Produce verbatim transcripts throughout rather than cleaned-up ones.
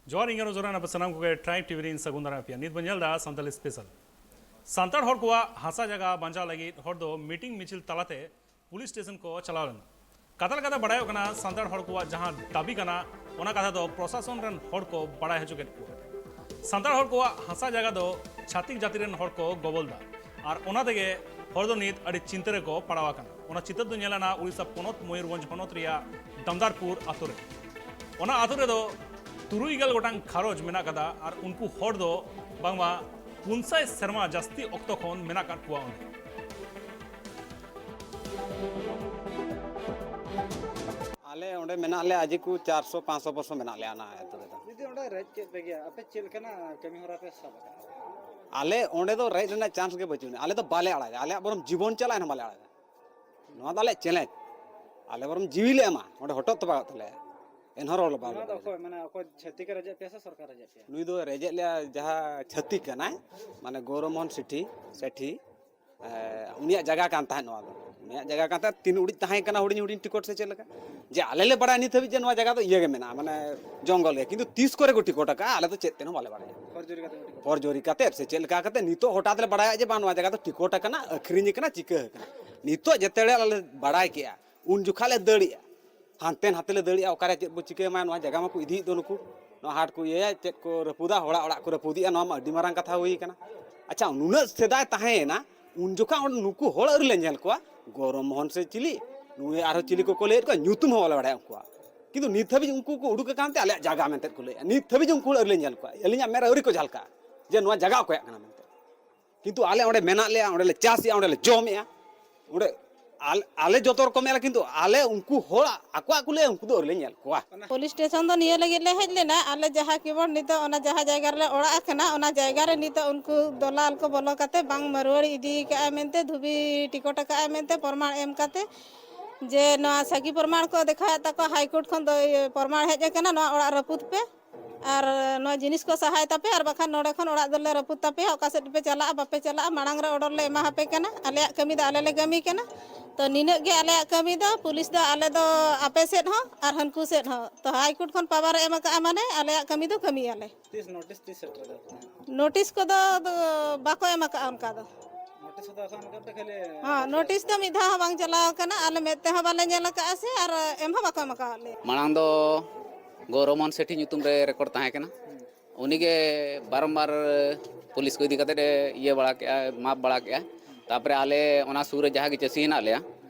ᱡᱚᱦᱟᱨ, ᱤᱧ ᱜᱟᱱᱚ ᱡᱚᱨᱟᱱ ᱟᱯᱮ ᱥᱟᱱᱟᱢ ᱠᱚᱜᱮ ᱴᱨᱟᱭᱤᱵᱽ ᱴᱤᱵᱷᱤ ᱨᱤᱧ ᱥᱟᱹᱜᱩᱱ ᱫᱟᱨᱟᱢ ᱯᱮᱭᱟ᱾ ᱱᱤᱛ ᱵᱚᱱ ᱧᱮᱞ ᱮᱫᱟ ᱥᱟᱱᱛᱟᱲᱤ ᱥᱯᱮᱥᱟᱞ᱾ ᱥᱟᱱᱛᱟᱲ ᱦᱚᱲ ᱠᱚᱣᱟᱜ ᱦᱟᱥᱟ ᱡᱟᱭᱜᱟ ᱵᱟᱧᱪᱟᱣ ᱞᱟᱹᱜᱤᱫ ᱦᱚᱲ ᱫᱚ ᱢᱤᱴᱤᱝ ᱢᱤᱪᱷᱤᱞ ᱛᱟᱞᱟᱛᱮ ᱯᱩᱞᱤᱥ ᱥᱴᱮᱥᱚᱱ ᱠᱚ ᱪᱟᱞᱟᱣ ᱞᱮᱱᱟ᱾ ᱠᱟᱛᱷᱟ ᱞᱮᱠᱟᱛᱮ ᱵᱟᱲᱟᱭᱚᱜ ᱠᱟᱱᱟ, ᱥᱟᱱᱛᱟᱲ ᱦᱚᱲ ᱠᱚᱣᱟᱜ ᱡᱟᱦᱟᱸ ᱫᱟᱹᱵᱤ ᱠᱟᱱᱟ, ᱚᱱᱟ ᱠᱟᱛᱷᱟ ᱫᱚ ᱯᱨᱚᱥᱟᱥᱚᱱ ᱨᱮᱱ ᱦᱚᱲ ᱠᱚ ᱵᱟᱲᱟᱭ ᱦᱚᱪᱚ ᱠᱮᱫ ᱠᱚᱣᱟ᱾ ᱥᱟᱱᱛᱟᱲ ᱦᱚᱲ ᱠᱚᱣᱟᱜ ᱦᱟᱥᱟ ᱡᱟᱭᱜᱟ ᱫᱚ ᱪᱷᱟᱹᱛᱤᱠ ᱡᱟᱹᱛᱤ ᱨᱮᱱ ᱦᱚᱲ ᱠᱚ ᱜᱚᱵᱚᱞ ᱫᱟ, ᱟᱨ ᱚᱱᱟ ᱛᱮᱜᱮ ᱦᱚᱲ ᱫᱚ ᱱᱤᱛ ᱟᱹᱰᱤ ᱪᱤᱱᱛᱟᱹ ᱨᱮᱠᱚ ᱯᱟᱲᱟᱣ ᱟᱠᱟᱱᱟ᱾ ᱚᱱᱟ ᱪᱤᱛᱟᱹᱨ ᱫᱚ ᱧᱮᱞ ᱮᱱᱟ ᱩᱲᱤᱥᱥᱟ ᱯᱚᱱᱚᱛ ᱢᱚᱭᱩᱨᱵᱷᱚᱸᱡᱽ ᱦᱚᱱᱚᱛ ᱨᱮᱭᱟᱜ ᱫᱟᱢᱫᱟᱨᱯᱩᱨ ᱟᱛᱳ ᱨᱮ᱾ ᱚᱱᱟ ᱟᱛᱳ ᱨᱮᱫᱚ ᱛᱩᱨᱩᱭ ᱜᱮᱞ ᱜᱚᱴᱟᱝ ᱜᱷᱟᱨᱚᱸᱡᱽ ᱢᱮᱱᱟᱜ ᱠᱟᱫᱟ, ᱟᱨ ᱩᱱᱠᱩ ᱦᱚᱲ ᱫᱚ ᱵᱟᱝᱢᱟ ᱯᱩᱱ ᱥᱟᱭ ᱥᱮᱨᱢᱟ ᱡᱟᱹᱥᱛᱤ ᱚᱠᱛᱚ ᱠᱷᱚᱱ ᱢᱮᱱᱟᱜ ᱠᱟᱫ ᱠᱚᱣᱟ ᱚᱸᱰᱮ᱾ ᱟᱞᱮ ᱚᱸᱰᱮ ᱢᱮᱱᱟᱜ ᱞᱮᱭᱟ ᱟᱡᱮ ᱠᱚ ᱪᱟᱨᱥᱚ ᱯᱟᱸᱪᱥᱚ ᱵᱚᱨᱥᱚ ᱢᱮᱱᱟᱜ ᱞᱮᱭᱟ ᱚᱱᱟ ᱟᱹᱛᱩ ᱨᱮᱫᱚ᱾ ᱡᱩᱫᱤ ᱚᱸᱰᱮ ᱨᱮᱡ ᱠᱮᱫ ᱯᱮ ᱜᱮᱭᱟ, ᱟᱯᱮ ᱪᱮᱫ ᱞᱮᱠᱟᱱᱟᱜ ᱠᱟᱹᱢᱤ ᱦᱚᱨᱟ ᱯᱮ ᱥᱟᱵ ᱟᱠᱟᱫᱟ? ᱟᱞᱮ ᱚᱸᱰᱮ ᱫᱚ ᱨᱮᱡ ᱨᱮᱱᱟᱜ ᱪᱟᱱᱥ ᱜᱮ ᱵᱟᱹᱪᱩᱜ ᱟᱹᱱᱤᱡ᱾ ᱟᱞᱮ ᱫᱚ ᱵᱟᱞᱮ ᱟᱲᱟᱜᱟ, ᱟᱞᱮᱭᱟᱜ ᱵᱚᱨᱚᱢ ᱡᱤᱵᱚᱱ ᱪᱟᱞᱟᱜ ᱮᱱᱦᱚᱸ ᱵᱟᱞᱮ ᱟᱲᱟᱜᱟ᱾ ᱱᱚᱣᱟ ᱫᱚ ᱟᱞᱮᱭᱟᱜ ᱪᱮᱞᱮᱧᱡᱽ᱾ ᱟᱞᱮ ᱵᱚᱨᱚᱢ ᱡᱤᱣᱤ ᱞᱮ ᱮᱢᱟ, ᱚᱸᱰᱮ ᱦᱚᱴᱚᱜ ᱛᱚᱯᱟᱜᱚᱜ ᱛᱟᱞᱮᱭᱟ, ᱮᱱᱦᱚᱸ ᱨᱚᱲ ᱵᱟᱞᱮ ᱱᱚᱣᱟ ᱫᱚ ᱵᱟᱞᱮ ᱚᱠᱚᱭ, ᱢᱟᱱᱮ ᱚᱠᱚᱭ ᱪᱷᱟᱹᱛᱤᱠ ᱮ ᱨᱮᱡᱮᱫ ᱯᱮᱭᱟ ᱥᱮ ᱥᱚᱨᱠᱟᱨ ᱨᱮᱡᱮᱫ ᱯᱮᱭᱟ? ᱱᱩᱭ ᱫᱚ ᱨᱮᱡᱮᱫ ᱞᱮᱭᱟ ᱡᱟᱦᱟᱸ ᱪᱷᱟᱹᱛᱤᱠ ᱠᱟᱱᱟᱭ, ᱢᱟᱱᱮ ᱜᱳᱨᱚᱢᱳᱦᱚᱱ ᱥᱮᱴᱷᱤ, ᱥᱮᱴᱷᱤ᱾ ᱮ, ᱩᱱᱤᱭᱟᱜ ᱡᱟᱭᱜᱟ ᱠᱟᱱ ᱛᱟᱦᱮᱸᱫ ᱱᱚᱣᱟ ᱫᱚ᱾ ᱩᱱᱤᱭᱟᱜ ᱡᱟᱭᱜᱟ ᱠᱟᱱ ᱛᱟᱦᱮᱸᱫ, ᱛᱤᱱ ᱩᱰᱤᱡ ᱛᱟᱦᱮᱸ ᱠᱟᱱᱟ ᱦᱩᱰᱤᱧ ᱦᱩᱰᱤᱧ ᱴᱤᱠᱚᱴ ᱥᱮ ᱪᱮᱫ ᱞᱮᱠᱟ, ᱡᱮ ᱟᱞᱮ ᱞᱮ ᱵᱟᱲᱟᱭᱟ ᱱᱤᱛ ᱦᱟᱹᱵᱤᱡ ᱡᱮ ᱱᱚᱣᱟ ᱡᱟᱭᱜᱟ ᱫᱚ ᱤᱭᱟᱹ ᱜᱮ ᱢᱮᱱᱟᱜᱼᱟ, ᱢᱟᱱᱮ ᱡᱚᱝᱜᱚᱞ ᱜᱮ, ᱠᱤᱱᱛᱩ ᱛᱤᱥ ᱠᱚᱨᱮ ᱠᱚ ᱴᱤᱠᱚᱴ ᱟᱠᱟᱫᱼᱟ ᱟᱞᱮ ᱫᱚ ᱪᱮᱫ ᱛᱮᱦᱚᱸ ᱵᱟᱞᱮ ᱵᱟᱲᱟᱭᱟ᱾ ᱯᱷᱚᱨᱡᱚᱨᱤ ᱠᱟᱛᱮ ᱠᱚ ᱴᱤᱠᱚᱴ᱾ ᱯᱷᱚᱨᱡᱚᱨᱤ ᱠᱟᱛᱮ ᱥᱮ ᱪᱮᱫ ᱞᱮᱠᱟ ᱠᱟᱛᱮ ᱱᱤᱛᱚᱜ ᱦᱚᱴᱟᱛ ᱞᱮ ᱵᱟᱲᱟᱭᱟ ᱡᱮ ᱵᱟᱝ ᱱᱚᱣᱟ ᱡᱟᱭᱜᱟ ᱫᱚ ᱴᱤᱠᱚᱴ ᱟᱠᱟᱱᱟ, ᱟᱹᱠᱷᱨᱤᱧ ᱟᱠᱟᱱᱟ, ᱪᱤᱠᱟᱹ ᱟᱠᱟᱱᱟ᱾ ᱱᱤᱛᱚᱜ ᱡᱮᱛᱮ ᱦᱚᱲ ᱟᱞᱮ ᱵᱟᱲᱟᱭ ᱠᱮᱜᱼᱟ, ᱩᱱ ᱡᱚᱠᱷᱟ ᱞᱮ ᱫᱟᱹᱲᱮᱜᱼᱟ᱾ ᱦᱟᱱᱛᱮ ᱱᱟᱛᱮ ᱞᱮ ᱫᱟᱹᱲᱮᱜᱼᱟ, ᱚᱠᱟᱨᱮ ᱪᱮᱫ ᱵᱚ ᱪᱤᱠᱟᱹᱭᱟ, ᱢᱟ ᱱᱚᱣᱟ ᱡᱟᱭᱜᱟ ᱢᱟᱠᱚ ᱤᱫᱤᱭᱮᱫ ᱫᱚ ᱱᱩᱠᱩ, ᱱᱚᱣᱟ ᱦᱟᱴ ᱠᱚ ᱤᱭᱟᱹᱭᱟ, ᱪᱮᱫ ᱠᱚ ᱨᱟᱹᱯᱩᱫᱟ, ᱦᱚᱲᱟᱜ ᱚᱲᱟᱜ ᱠᱚ ᱨᱟᱹᱯᱩᱫᱮᱜᱼᱟ, ᱱᱚᱣᱟ ᱢᱟ ᱟᱹᱰᱤ ᱢᱟᱨᱟᱝ ᱠᱟᱛᱷᱟ ᱦᱩᱭ ᱠᱟᱱᱟ᱾ ᱟᱪᱪᱷᱟ, ᱱᱩᱱᱟᱹᱜ ᱥᱮᱫᱟᱭ ᱛᱟᱦᱮᱸᱭᱮᱱᱟ, ᱩᱱ ᱡᱚᱠᱷᱟ ᱚᱸᱰᱮ ᱱᱩᱠᱩ ᱦᱚᱲ ᱟᱹᱣᱨᱤ ᱞᱮ ᱧᱮᱞ ᱠᱚᱣᱟ, ᱜᱚᱨᱚᱢ ᱢᱳᱦᱚᱱ ᱥᱮ ᱪᱤᱞᱤ, ᱱᱩᱭ ᱟᱨᱦᱚᱸ ᱪᱤᱞᱤ ᱠᱚᱠᱚ ᱞᱟᱹᱭᱮᱫ ᱠᱚᱣᱟ, ᱧᱩᱛᱩᱢ ᱦᱚᱸ ᱵᱟᱞᱮ ᱵᱟᱲᱟᱭᱟ ᱩᱱᱠᱩᱣᱟᱜ᱾ ᱠᱤᱱᱛᱩ ᱱᱤᱛ ᱦᱟᱹᱵᱤᱡ ᱩᱱᱠᱩ ᱠᱚ ᱩᱰᱩᱠ ᱟᱠᱟᱱ ᱛᱮ ᱟᱞᱮᱭᱟᱜ ᱡᱟᱭᱜᱟ ᱢᱮᱱᱛᱮ ᱠᱚ ᱞᱟᱹᱭᱮᱫᱼᱟ᱾ ᱱᱤᱛ ᱦᱟᱹᱵᱤᱡ ᱩᱱᱠᱩ ᱦᱚᱲ ᱟᱹᱣᱨᱤ ᱞᱮ ᱧᱮᱞ ᱠᱚᱣᱟ, ᱟᱹᱞᱤᱧᱟᱜ ᱢᱮᱫ ᱨᱮ ᱟᱹᱣᱨᱤ ᱠᱚ ᱡᱷᱟᱞᱠᱟᱜᱼᱟ ᱡᱮ ᱱᱚᱣᱟ ᱡᱟᱭᱜᱟ ᱚᱠᱚᱭᱟᱜ ᱠᱟᱱᱟ ᱢᱮᱱᱛᱮ᱾ ᱠᱤᱱᱛᱩ ᱟᱞᱮ ᱚᱸᱰᱮ ᱢᱮᱱᱟᱜ ᱞᱮᱭᱟ, ᱚᱸᱰᱮ ᱞᱮ ᱪᱟᱥᱮᱜᱼᱟ, ᱚᱸᱰᱮ ᱞᱮ ᱡᱚᱢᱮᱜᱼᱟ, ᱚᱸᱰᱮ ᱟᱞ-, ᱟᱞᱮ ᱡᱚᱛᱚ ᱨᱚᱠᱚᱢ ᱮᱞᱟ, ᱠᱤᱱᱛᱩ ᱟᱞᱮ ᱩᱱᱠᱩ ᱦᱚᱲ ᱟᱠᱚᱣᱟᱜ ᱠᱚ ᱞᱟᱹᱭᱟ, ᱩᱱᱠᱩ ᱫᱚ ᱟᱹᱣᱨᱤ ᱞᱮ ᱧᱮᱞ ᱠᱚᱣᱟ᱾ ᱯᱩᱞᱤᱥ ᱥᱴᱮᱥᱚᱱ ᱫᱚ ᱱᱤᱭᱟᱹ ᱞᱟᱹᱜᱤᱫ ᱞᱮ ᱦᱮᱡ ᱞᱮᱱᱟ, ᱟᱞᱮ ᱡᱟᱦᱟᱸ ᱠᱮᱵᱚᱞ ᱱᱤᱛᱚᱜ ᱚᱱᱟ ᱡᱟᱦᱟᱸ ᱡᱟᱭᱜᱟ ᱨᱮᱞᱮ ᱚᱲᱟᱜ ᱟᱠᱟᱱᱟ, ᱚᱱᱟ ᱡᱟᱭᱜᱟ ᱨᱮ ᱱᱤᱛᱚᱜ ᱩᱱᱠᱩ ᱫᱚᱞᱟᱞ ᱠᱚ ᱵᱚᱞᱚ ᱠᱟᱛᱮ ᱵᱟᱝ ᱢᱟᱹᱨᱣᱟᱹᱲᱤ ᱤᱫᱤ ᱠᱟᱜᱼᱟ ᱢᱮᱱᱛᱮ, ᱫᱷᱩᱵᱤ ᱴᱤᱠᱚᱴ ᱟᱠᱟᱜᱼᱟ ᱢᱮᱱᱛᱮ ᱯᱨᱚᱢᱟᱬ ᱮᱢ ᱠᱟᱛᱮ ᱡᱮ ᱱᱚᱣᱟ ᱥᱟᱹᱠᱷᱤ ᱯᱨᱚᱢᱟᱬ ᱠᱚ ᱫᱮᱠᱷᱟᱣᱮᱫ ᱛᱟᱠᱚᱣᱟ, ᱦᱟᱭ ᱠᱳᱨᱴ ᱠᱷᱚᱱ ᱫᱚ ᱤᱭᱟᱹ ᱯᱨᱚᱢᱟᱬ ᱦᱮᱡ ᱟᱠᱟᱱᱟ, ᱱᱚᱣᱟ ᱚᱲᱟᱜ ᱨᱟᱹᱯᱩᱫ ᱯᱮ᱾ ᱟᱨ ᱱᱚᱣᱟ ᱡᱤᱱᱤᱥ ᱠᱚ ᱥᱟᱦᱟᱭ ᱛᱟᱯᱮ, ᱟᱨ ᱵᱟᱠᱷᱟᱱ ᱱᱚᱰᱮ ᱠᱷᱚᱱ ᱚᱲᱟᱜ ᱫᱚᱞᱮ ᱨᱟᱹᱯᱩᱫ ᱛᱟᱯᱮᱭᱟ᱾ ᱚᱠᱟ ᱥᱮᱫ ᱯᱮ ᱪᱟᱞᱟᱜᱼᱟ, ᱵᱟᱯᱮ ᱪᱟᱞᱟᱜᱼᱟ, ᱢᱟᱲᱟᱝ ᱨᱮ ᱚᱰᱟᱨ ᱞᱮ ᱮᱢᱟ ᱦᱟᱯᱮ ᱠᱟᱱᱟ᱾ ᱟᱞᱮᱭᱟᱜ ᱠᱟᱹᱢᱤ ᱫᱚ ᱟᱞᱮ ᱞᱮ ᱠᱟᱹᱢᱤ ᱠᱟᱱᱟ᱾ ᱛᱚ ᱱᱤᱱᱟᱹᱜ ᱜᱮ ᱟᱞᱮᱭᱟᱜ ᱠᱟᱹᱢᱤ ᱫᱚ᱾ ᱯᱩᱞᱤᱥ ᱫᱚ ᱟᱞᱮ ᱫᱚ ᱟᱯᱮ ᱥᱮᱫ ᱦᱚᱸ ᱟᱨ ᱦᱟᱹᱱᱠᱩ ᱥᱮᱫ ᱦᱚᱸ᱾ ᱛᱚ ᱦᱟᱭ ᱠᱳᱨᱴ ᱠᱷᱚᱱ ᱯᱟᱣᱟᱨ ᱮ ᱮᱢ ᱟᱠᱟᱫᱼᱟ, ᱢᱟᱱᱮ ᱟᱞᱮᱭᱟᱜ ᱠᱟᱹᱢᱤ ᱫᱚ ᱠᱟᱹᱢᱤᱭᱟᱞᱮ᱾ ᱛᱤᱥ ᱱᱳᱴᱤᱥ ᱛᱤᱥ ᱥᱮᱴᱮᱨ ᱟᱠᱟᱱᱟ? ᱱᱳᱴᱤᱥ ᱠᱚᱫᱚ ᱫᱚ ᱵᱟᱠᱚ ᱮᱢ ᱟᱠᱟᱫᱼᱟ ᱚᱱᱠᱟ ᱫᱚ᱾ ᱱᱳᱴᱤᱥ ᱠᱚᱫᱚ ᱮᱠᱷᱚᱱ ᱚᱱᱠᱟ ᱯᱮ ᱠᱷᱟᱹᱞᱤ ᱦᱮᱸ, ᱱᱳᱴᱤᱥ ᱫᱚ ᱢᱤᱫ ᱫᱷᱟᱣ ᱦᱚᱸ ᱵᱟᱝ ᱪᱟᱞᱟᱣ ᱟᱠᱟᱱᱟ, ᱟᱞᱮ ᱢᱮᱫ ᱛᱮᱦᱚᱸ ᱵᱟᱞᱮ ᱧᱮᱞ ᱟᱠᱟᱫᱼᱟ ᱥᱮ ᱟᱨ ᱮᱢ ᱦᱚᱸ ᱵᱟᱠᱚ ᱮᱢ ᱟᱠᱟᱫ ᱞᱮᱭᱟ᱾ ᱢᱟᱲᱟᱝ ᱫᱚ ᱜᱳᱣᱨᱚᱵ ᱢᱳᱦᱚᱱ ᱥᱮᱴᱷᱤ ᱧᱩᱛᱩᱢ ᱨᱮ ᱨᱮᱠᱚᱨᱰ ᱛᱟᱦᱮᱸ ᱠᱟᱱᱟ᱾ ᱩᱱᱤᱜᱮ ᱵᱟᱨᱚᱢᱵᱟᱨ ᱯᱩᱞᱤᱥ ᱠᱚ ᱤᱫᱤ ᱠᱟᱛᱮᱫ ᱮ ᱤᱭᱟᱹ ᱵᱟᱲᱟ ᱠᱮᱜᱼᱟ, ᱢᱟᱯ ᱵᱟᱲᱟ ᱠᱮᱜᱼᱟ᱾ ᱛᱟᱨᱯᱚᱨᱮ ᱟᱞᱮ ᱚᱱᱟ ᱥᱩᱨ ᱨᱮ ᱡᱟᱦᱟᱸ ᱜᱮ ᱪᱟᱹᱥᱤ ᱦᱮᱱᱟᱜ ᱞᱮᱭᱟ,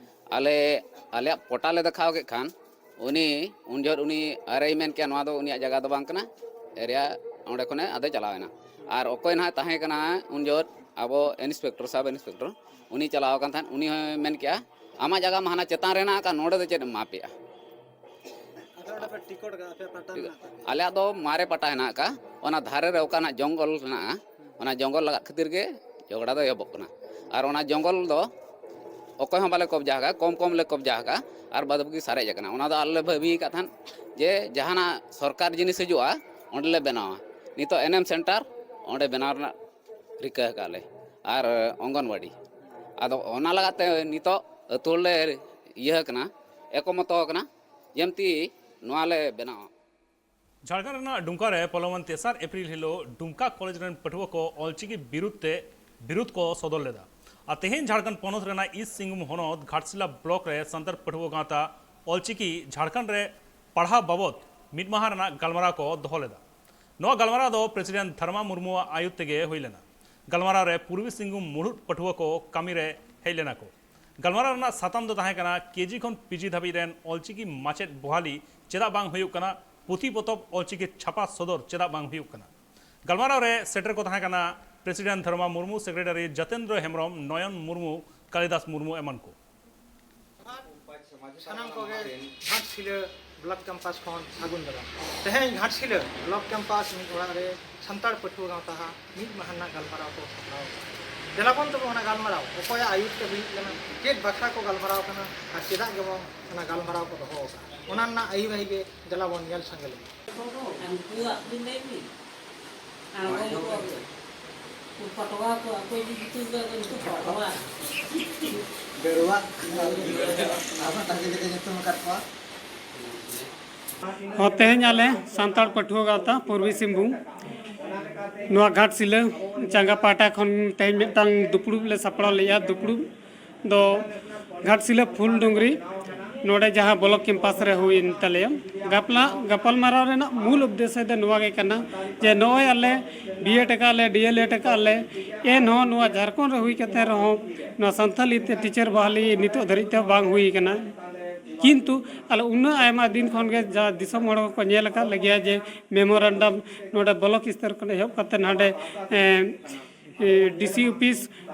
ᱟᱞᱮ, ᱟᱞᱮᱭᱟᱜ ᱯᱚᱴᱟ ᱞᱮ ᱫᱮᱠᱷᱟᱣ ᱠᱮᱫ ᱠᱷᱟᱱ, ᱩᱱᱤ ᱩᱱ ᱡᱚᱦᱚᱜ ᱩᱱᱤ ᱟᱨᱮᱭ ᱢᱮᱱ ᱠᱮᱜᱼᱟ, "ᱱᱚᱣᱟ ᱫᱚ ᱩᱱᱤᱭᱟᱜ ᱡᱟᱭᱜᱟ ᱫᱚ ᱵᱟᱝ ᱠᱟᱱᱟ, ᱮᱨᱤᱭᱟ ᱚᱸᱰᱮ ᱠᱷᱚᱱᱮ ᱟᱫᱚ ᱪᱟᱞᱟᱣ ᱮᱱᱟ᱾" ᱟᱨ ᱚᱠᱚᱭ ᱱᱟᱦᱟᱜ ᱛᱟᱦᱮᱸ ᱠᱟᱱᱟ ᱩᱱ ᱡᱚᱦᱚᱜ ᱟᱵᱚ ᱤᱱᱥᱯᱮᱠᱴᱚᱨ, ᱥᱟᱵ ᱤᱱᱥᱯᱮᱠᱴᱚᱨ, ᱩᱱᱤ ᱪᱟᱞᱟᱣ ᱟᱠᱟᱱ ᱛᱟᱦᱮᱸᱫ, ᱩᱱᱤ ᱦᱚᱸᱭ ᱢᱮᱱ ᱠᱮᱜᱼᱟ, "ᱟᱢᱟᱜ ᱡᱟᱭᱜᱟ ᱢᱟ ᱦᱟᱱᱟ ᱪᱮᱛᱟᱱ ᱨᱮ ᱦᱮᱱᱟᱜ ᱟᱠᱟᱫ, ᱱᱚᱰᱮ ᱫᱚ ᱪᱮᱫ ᱮᱢ ᱢᱟᱯᱮᱜᱼᱟ?" ᱟᱯᱮ ᱚᱸᱰᱮ ᱯᱮ ᱴᱤᱠᱚᱴ ᱠᱟᱜᱼᱟ, ᱟᱯᱮᱭᱟᱜ ᱯᱟᱴᱟ ᱢᱮᱱᱟᱜ ᱛᱟᱯᱮᱭᱟ? ᱟᱞᱮᱭᱟᱜ ᱫᱚ ᱢᱟᱨᱮ ᱯᱟᱴᱟ ᱦᱮᱱᱟᱜ ᱟᱠᱟᱫ, ᱚᱱᱟ ᱫᱷᱟᱨᱮ ᱨᱮ ᱚᱠᱟᱱᱟᱜ ᱡᱚᱝᱜᱚᱞ ᱦᱮᱱᱟᱜᱼᱟ, ᱚᱱᱟ ᱡᱚᱝᱜᱚᱞ ᱞᱟᱜᱟᱜ ᱠᱷᱟᱹᱛᱤᱨ ᱜᱮ ᱡᱷᱚᱜᱽᱲᱟ ᱫᱚ ᱮᱦᱚᱵᱚᱜ ᱠᱟᱱᱟ᱾ ᱟᱨ ᱚᱱᱟ ᱡᱚᱝᱜᱚᱞ ᱫᱚ ᱚᱠᱚᱭ ᱦᱚᱸ ᱵᱟᱞᱮ ᱠᱚᱵᱽᱡᱟ ᱟᱠᱟᱫᱼᱟ, ᱠᱚᱢ ᱠᱚᱢ ᱞᱮ ᱠᱚᱵᱽᱡᱟ ᱟᱠᱟᱫᱼᱟ, ᱟᱨ ᱵᱟᱫᱽ ᱵᱟᱹᱠᱤ ᱥᱟᱨᱮᱡ ᱟᱠᱟᱱᱟ᱾ ᱚᱱᱟ ᱫᱚ ᱟᱞᱮ ᱞᱮ ᱵᱷᱟᱹᱵᱤ ᱟᱠᱟᱫ ᱛᱟᱦᱮᱸᱫ ᱡᱮ ᱡᱟᱦᱟᱱᱟᱜ ᱥᱚᱨᱠᱟᱨ ᱡᱤᱱᱤᱥ ᱦᱤᱡᱩᱜᱼᱟ, ᱚᱸᱰᱮ ᱞᱮ ᱵᱮᱱᱟᱣᱟ᱾ ᱱᱤᱛᱚᱜ ᱮᱱᱮᱢ ᱥᱮᱱᱴᱟᱨ ᱚᱸᱰᱮ ᱵᱮᱱᱟᱣ ᱨᱮᱱᱟᱜ ᱨᱤᱠᱟᱹ ᱟᱠᱟᱫ ᱞᱮ, ᱟᱨ ᱚᱝᱜᱚᱱᱣᱟᱲᱤ᱾ ᱟᱫᱚ ᱚᱱᱟ ᱞᱟᱜᱟᱫ ᱛᱮ ᱱᱤᱛᱚᱜ ᱟᱹᱛᱩ ᱦᱚᱲ ᱞᱮ ᱤᱭᱟᱹ ᱟᱠᱟᱱᱟ, ᱮᱠᱚᱢᱚᱛᱚ ᱟᱠᱟᱱᱟ, ᱡᱮᱢᱛᱤ ᱱᱚᱣᱟ ᱞᱮ ᱵᱮᱱᱟᱣᱟ᱾ ᱡᱷᱟᱲᱠᱷᱚᱸᱰ ᱨᱮᱱᱟᱜ ᱰᱩᱢᱠᱟ ᱨᱮ ᱯᱚᱞᱚᱣᱟᱱ ᱛᱮᱥᱟᱨ ᱮᱯᱨᱤᱞ ᱦᱤᱞᱳᱜ ᱰᱩᱢᱠᱟ ᱠᱚᱞᱮᱡᱽ ᱨᱮᱱ ᱯᱟᱹᱴᱷᱩᱣᱟᱹ ᱠᱚ ᱚᱞᱪᱤᱠᱤ ᱵᱤᱨᱩᱫᱷ ᱛᱮ ᱵᱤᱨᱩᱫᱷ ᱠᱚ ᱥᱚᱫᱚᱨ ᱞᱮᱫᱟ᱾ ᱟᱨ ᱛᱮᱦᱮᱧ ᱡᱷᱟᱲᱠᱷᱚᱸᱰ ᱯᱚᱱᱚᱛ ᱨᱮᱱᱟᱜ ᱤᱥᱴ ᱥᱤᱝᱵᱷᱩᱢ ᱦᱚᱱᱚᱛ ᱜᱷᱟᱴᱥᱤᱞᱟ ᱵᱞᱚᱠ ᱨᱮ ᱥᱟᱱᱛᱟᱲ ᱯᱟᱹᱴᱷᱩᱣᱟᱹ ᱜᱟᱶᱛᱟ ᱚᱞᱪᱤᱠᱤ ᱡᱷᱟᱲᱠᱷᱚᱸᱰ ᱨᱮ ᱯᱟᱲᱦᱟᱣ ᱵᱟᱵᱚᱫ ᱢᱤᱫ ᱢᱟᱦᱟ ᱨᱮᱱᱟᱜ ᱜᱟᱞᱢᱟᱨᱟᱣ ᱠᱚ ᱫᱚᱦᱚ ᱞᱮᱫᱟ᱾ ᱱᱚᱣᱟ ᱜᱟᱞᱢᱟᱨᱟᱣ ᱫᱚ ᱯᱨᱮᱥᱤᱰᱮᱱᱴ ᱫᱷᱟᱨᱢᱟ ᱢᱩᱨᱢᱩᱣᱟᱜ ᱟᱭᱩᱨ ᱛᱮᱜᱮ ᱦᱩᱭ ᱞᱮᱱᱟ᱾ ᱜᱟᱞᱢᱟᱨᱟᱣ ᱨᱮ ᱯᱩᱨᱵᱤ ᱥᱤᱝᱵᱷᱩᱢ ᱢᱩᱲᱩᱫ ᱯᱟᱹᱴᱷᱩᱣᱟᱹ ᱠᱚ ᱠᱟᱹᱢᱤ ᱨᱮ ᱦᱮᱡ ᱞᱮᱱᱟ ᱠᱚ᱾ ᱜᱟᱞᱢᱟᱨᱟᱣ ᱨᱮᱱᱟᱜ ᱥᱟᱛᱟᱢ ᱫᱚ ᱛᱟᱦᱮᱸ ᱠᱟᱱᱟ ᱠᱮᱡᱤ ᱠᱷᱚᱱ ᱯᱤᱡᱤ ᱫᱷᱟᱹᱵᱤᱡ ᱨᱮᱱ ᱚᱞᱪᱤᱠᱤ ᱢᱟᱪᱮᱫ ᱵᱚᱦᱟᱞᱤ ᱪᱮᱫᱟᱜ ᱵᱟᱝ ᱦᱩᱭᱩᱜ ᱠᱟᱱᱟ, ᱯᱩᱛᱷᱤ ᱯᱚᱛᱚᱵ ᱚᱞᱪᱤᱠᱤ ᱪᱷᱟᱯᱟ ᱥᱚᱫᱚᱨ ᱪᱮᱫᱟᱜ ᱵᱟᱝ ᱦᱩᱭᱩᱜ ᱠᱟᱱᱟ᱾ ᱜᱟᱞᱢᱟᱨᱟᱣ ᱨᱮ ᱥᱮᱴᱮᱨ ᱠᱚ ᱛᱟᱦᱮᱸ ᱠᱟᱱᱟ ᱯᱨᱮᱥᱤᱰᱮᱱᱴ ᱫᱷᱚᱨᱢᱟ ᱢᱩᱨᱢᱩ, ᱥᱮᱠᱨᱮᱴᱟᱨᱤ ᱡᱟᱛᱮᱱᱫᱨᱚ ᱦᱮᱢᱵᱨᱚᱢ, ᱱᱚᱭᱚᱱ ᱢᱩᱨᱢᱩ, ᱠᱟᱞᱤᱫᱟᱥ ᱢᱩᱨᱢᱩ ᱮᱢᱟᱱ ᱠᱚ᱾ ᱥᱟᱱᱟᱢ ᱠᱚᱜᱮ ᱜᱷᱟᱴᱥᱤᱞᱟᱹ ᱵᱞᱚᱠ ᱠᱮᱢᱯᱟᱥ ᱠᱷᱚᱱ ᱥᱟᱹᱜᱩᱱ ᱫᱟᱨᱟᱢ᱾ ᱛᱮᱦᱮᱧ ᱜᱷᱟᱴᱥᱤᱞᱟᱹ ᱵᱞᱚᱠ ᱠᱮᱢᱯᱟᱥ ᱢᱤᱫ ᱚᱲᱟᱜ ᱨᱮ ᱥᱟᱱᱛᱟᱲ ᱯᱟᱹᱴᱷᱩᱣᱟᱹ ᱜᱟᱶᱛᱟ ᱦᱟᱜ ᱢᱤᱫ ᱢᱟᱦᱟ ᱨᱮᱱᱟᱜ ᱜᱟᱞᱢᱟᱨᱟᱣ ᱠᱚ ᱥᱟᱯᱲᱟᱣ ᱟᱠᱟᱫᱟ᱾ ᱫᱮᱞᱟᱵᱚᱱ ᱛᱚᱵᱮ ᱚᱱᱟ ᱜᱟᱞᱢᱟᱨᱟᱣ ᱚᱠᱚᱭᱟᱜ ᱟᱹᱭᱩᱨ ᱛᱮ ᱦᱩᱭᱩᱜ ᱠᱟᱱᱟ, ᱪᱮᱫ ᱵᱟᱠᱷᱨᱟ ᱠᱚ ᱜᱟᱞᱢᱟᱨᱟᱣ ᱠᱟᱱᱟ ᱟᱨ ᱪᱮᱫᱟᱜ ᱜᱮᱵᱚᱱ ᱚᱱᱟ ᱜᱟᱞᱢᱟᱨᱟᱣ ᱠᱚ ᱫᱚᱦᱚ ᱟᱠᱟᱫᱟ, ᱚᱱᱟ ᱨᱮᱱᱟᱜ ᱟᱹᱭᱩᱨ ᱟᱹᱭ ᱜᱮ ᱫᱮᱞᱟᱵᱚᱱ ᱧᱮᱞ ᱥᱟᱸᱜᱮ ᱞᱮᱜᱮ᱾ ᱩᱱᱠᱩᱣᱟᱜ ᱵᱤᱱ ᱞᱟᱹᱭ ᱵᱤᱱ᱾ ᱟᱬᱜᱚᱢ ᱠᱚ, ᱩᱱᱠᱩ ᱯᱟᱴᱣᱟ ᱠᱚ, ᱟᱠᱚ ᱤᱫᱤ ᱡᱩᱛᱩ ᱠᱚ, ᱩᱱᱠᱩ ᱯᱟᱴᱣᱟ᱾ ᱵᱮᱨᱣᱟᱜ᱾ ᱟᱨᱦᱚᱸ ᱛᱟᱦᱮᱸ ᱞᱮᱠᱟ ᱧᱩᱛᱩᱢ ᱟᱠᱟᱫ ᱠᱚᱣᱟ᱾ ᱦᱚᱸ, ᱛᱮᱦᱮᱧ ᱟᱞᱮ ᱥᱟᱱᱛᱟᱲ ᱯᱟᱹᱴᱷᱩᱣᱟᱹ ᱜᱟᱶᱛᱟ ᱯᱩᱨᱵᱤ ᱥᱤᱝᱵᱷᱩᱢ ᱱᱚᱣᱟ ᱜᱷᱟᱴᱥᱤᱞᱟᱹ ᱪᱟᱸᱜᱟ ᱯᱟᱦᱴᱟ ᱠᱷᱚᱱ ᱛᱮᱦᱮᱧ ᱢᱤᱫᱴᱟᱝ ᱫᱩᱯᱲᱩᱵ ᱞᱮ ᱥᱟᱯᱲᱟᱣ ᱞᱮᱫᱼᱟ᱾ ᱫᱩᱯᱲᱩᱵ ᱫᱚ ᱜᱷᱟᱴᱥᱤᱞᱟᱹ ᱯᱷᱩᱞ ᱰᱩᱝᱨᱤ ᱱᱚᱰᱮ ᱡᱟᱦᱟᱸ ᱵᱞᱚᱠ ᱠᱮᱢᱯᱟᱥ ᱨᱮ ᱦᱩᱭᱮᱱ ᱛᱟᱞᱮᱭᱟ᱾ ᱜᱟᱯᱞᱟ-, ᱜᱟᱯᱟᱞᱢᱟᱨᱟᱣ ᱨᱮᱱᱟᱜ ᱢᱩᱞ ᱩᱫᱽᱫᱮᱥᱥᱚ ᱫᱚ ᱱᱚᱣᱟ ᱜᱮ ᱠᱟᱱᱟ ᱡᱮ ᱱᱚᱜᱼᱚᱭ ᱟᱞᱮ ᱵᱤᱭᱮᱰ ᱟᱠᱟᱫ ᱞᱮ, ᱰᱤᱭᱮᱞᱮᱰ ᱟᱠᱟᱫ ᱞᱮ, ᱮᱱᱦᱚᱸ ᱱᱚᱣᱟ ᱡᱷᱟᱲᱠᱷᱚᱸᱰ ᱨᱮ ᱦᱩᱭ ᱠᱟᱛᱮ ᱨᱮᱦᱚᱸ ᱱᱚᱣᱟ ᱥᱟᱱᱛᱟᱞᱤ ᱛᱮ ᱴᱤᱪᱟᱨ ᱵᱟᱦᱟᱞᱤ ᱱᱤᱛᱚᱜ ᱫᱷᱟᱹᱨᱤᱡ ᱛᱮ ᱵᱟᱝ ᱦᱩᱭ ᱠᱟᱱᱟ᱾ ᱠᱤᱱᱛᱩ ᱟᱞᱮ ᱩᱱᱟᱹᱜ ᱟᱭᱢᱟ ᱫᱤᱱ ᱠᱷᱚᱱ ᱜᱮ ᱡᱟ ᱫᱤᱥᱚᱢ ᱦᱚᱲ ᱦᱚᱸᱠᱚ ᱧᱮᱞ ᱟᱠᱟᱫ ᱞᱮᱜᱮᱭᱟ ᱡᱮ ᱢᱮᱢᱳᱨᱟᱱᱰᱟᱢ ᱱᱚᱰᱮ ᱵᱞᱚᱠ ᱥᱛᱚᱨ ᱠᱷᱚᱱ ᱮᱦᱚᱵ ᱠᱟᱛᱮ ᱱᱟᱰᱮ, ᱮᱸ, ᱰᱤ ᱥᱤ ᱚᱯᱷᱤᱥ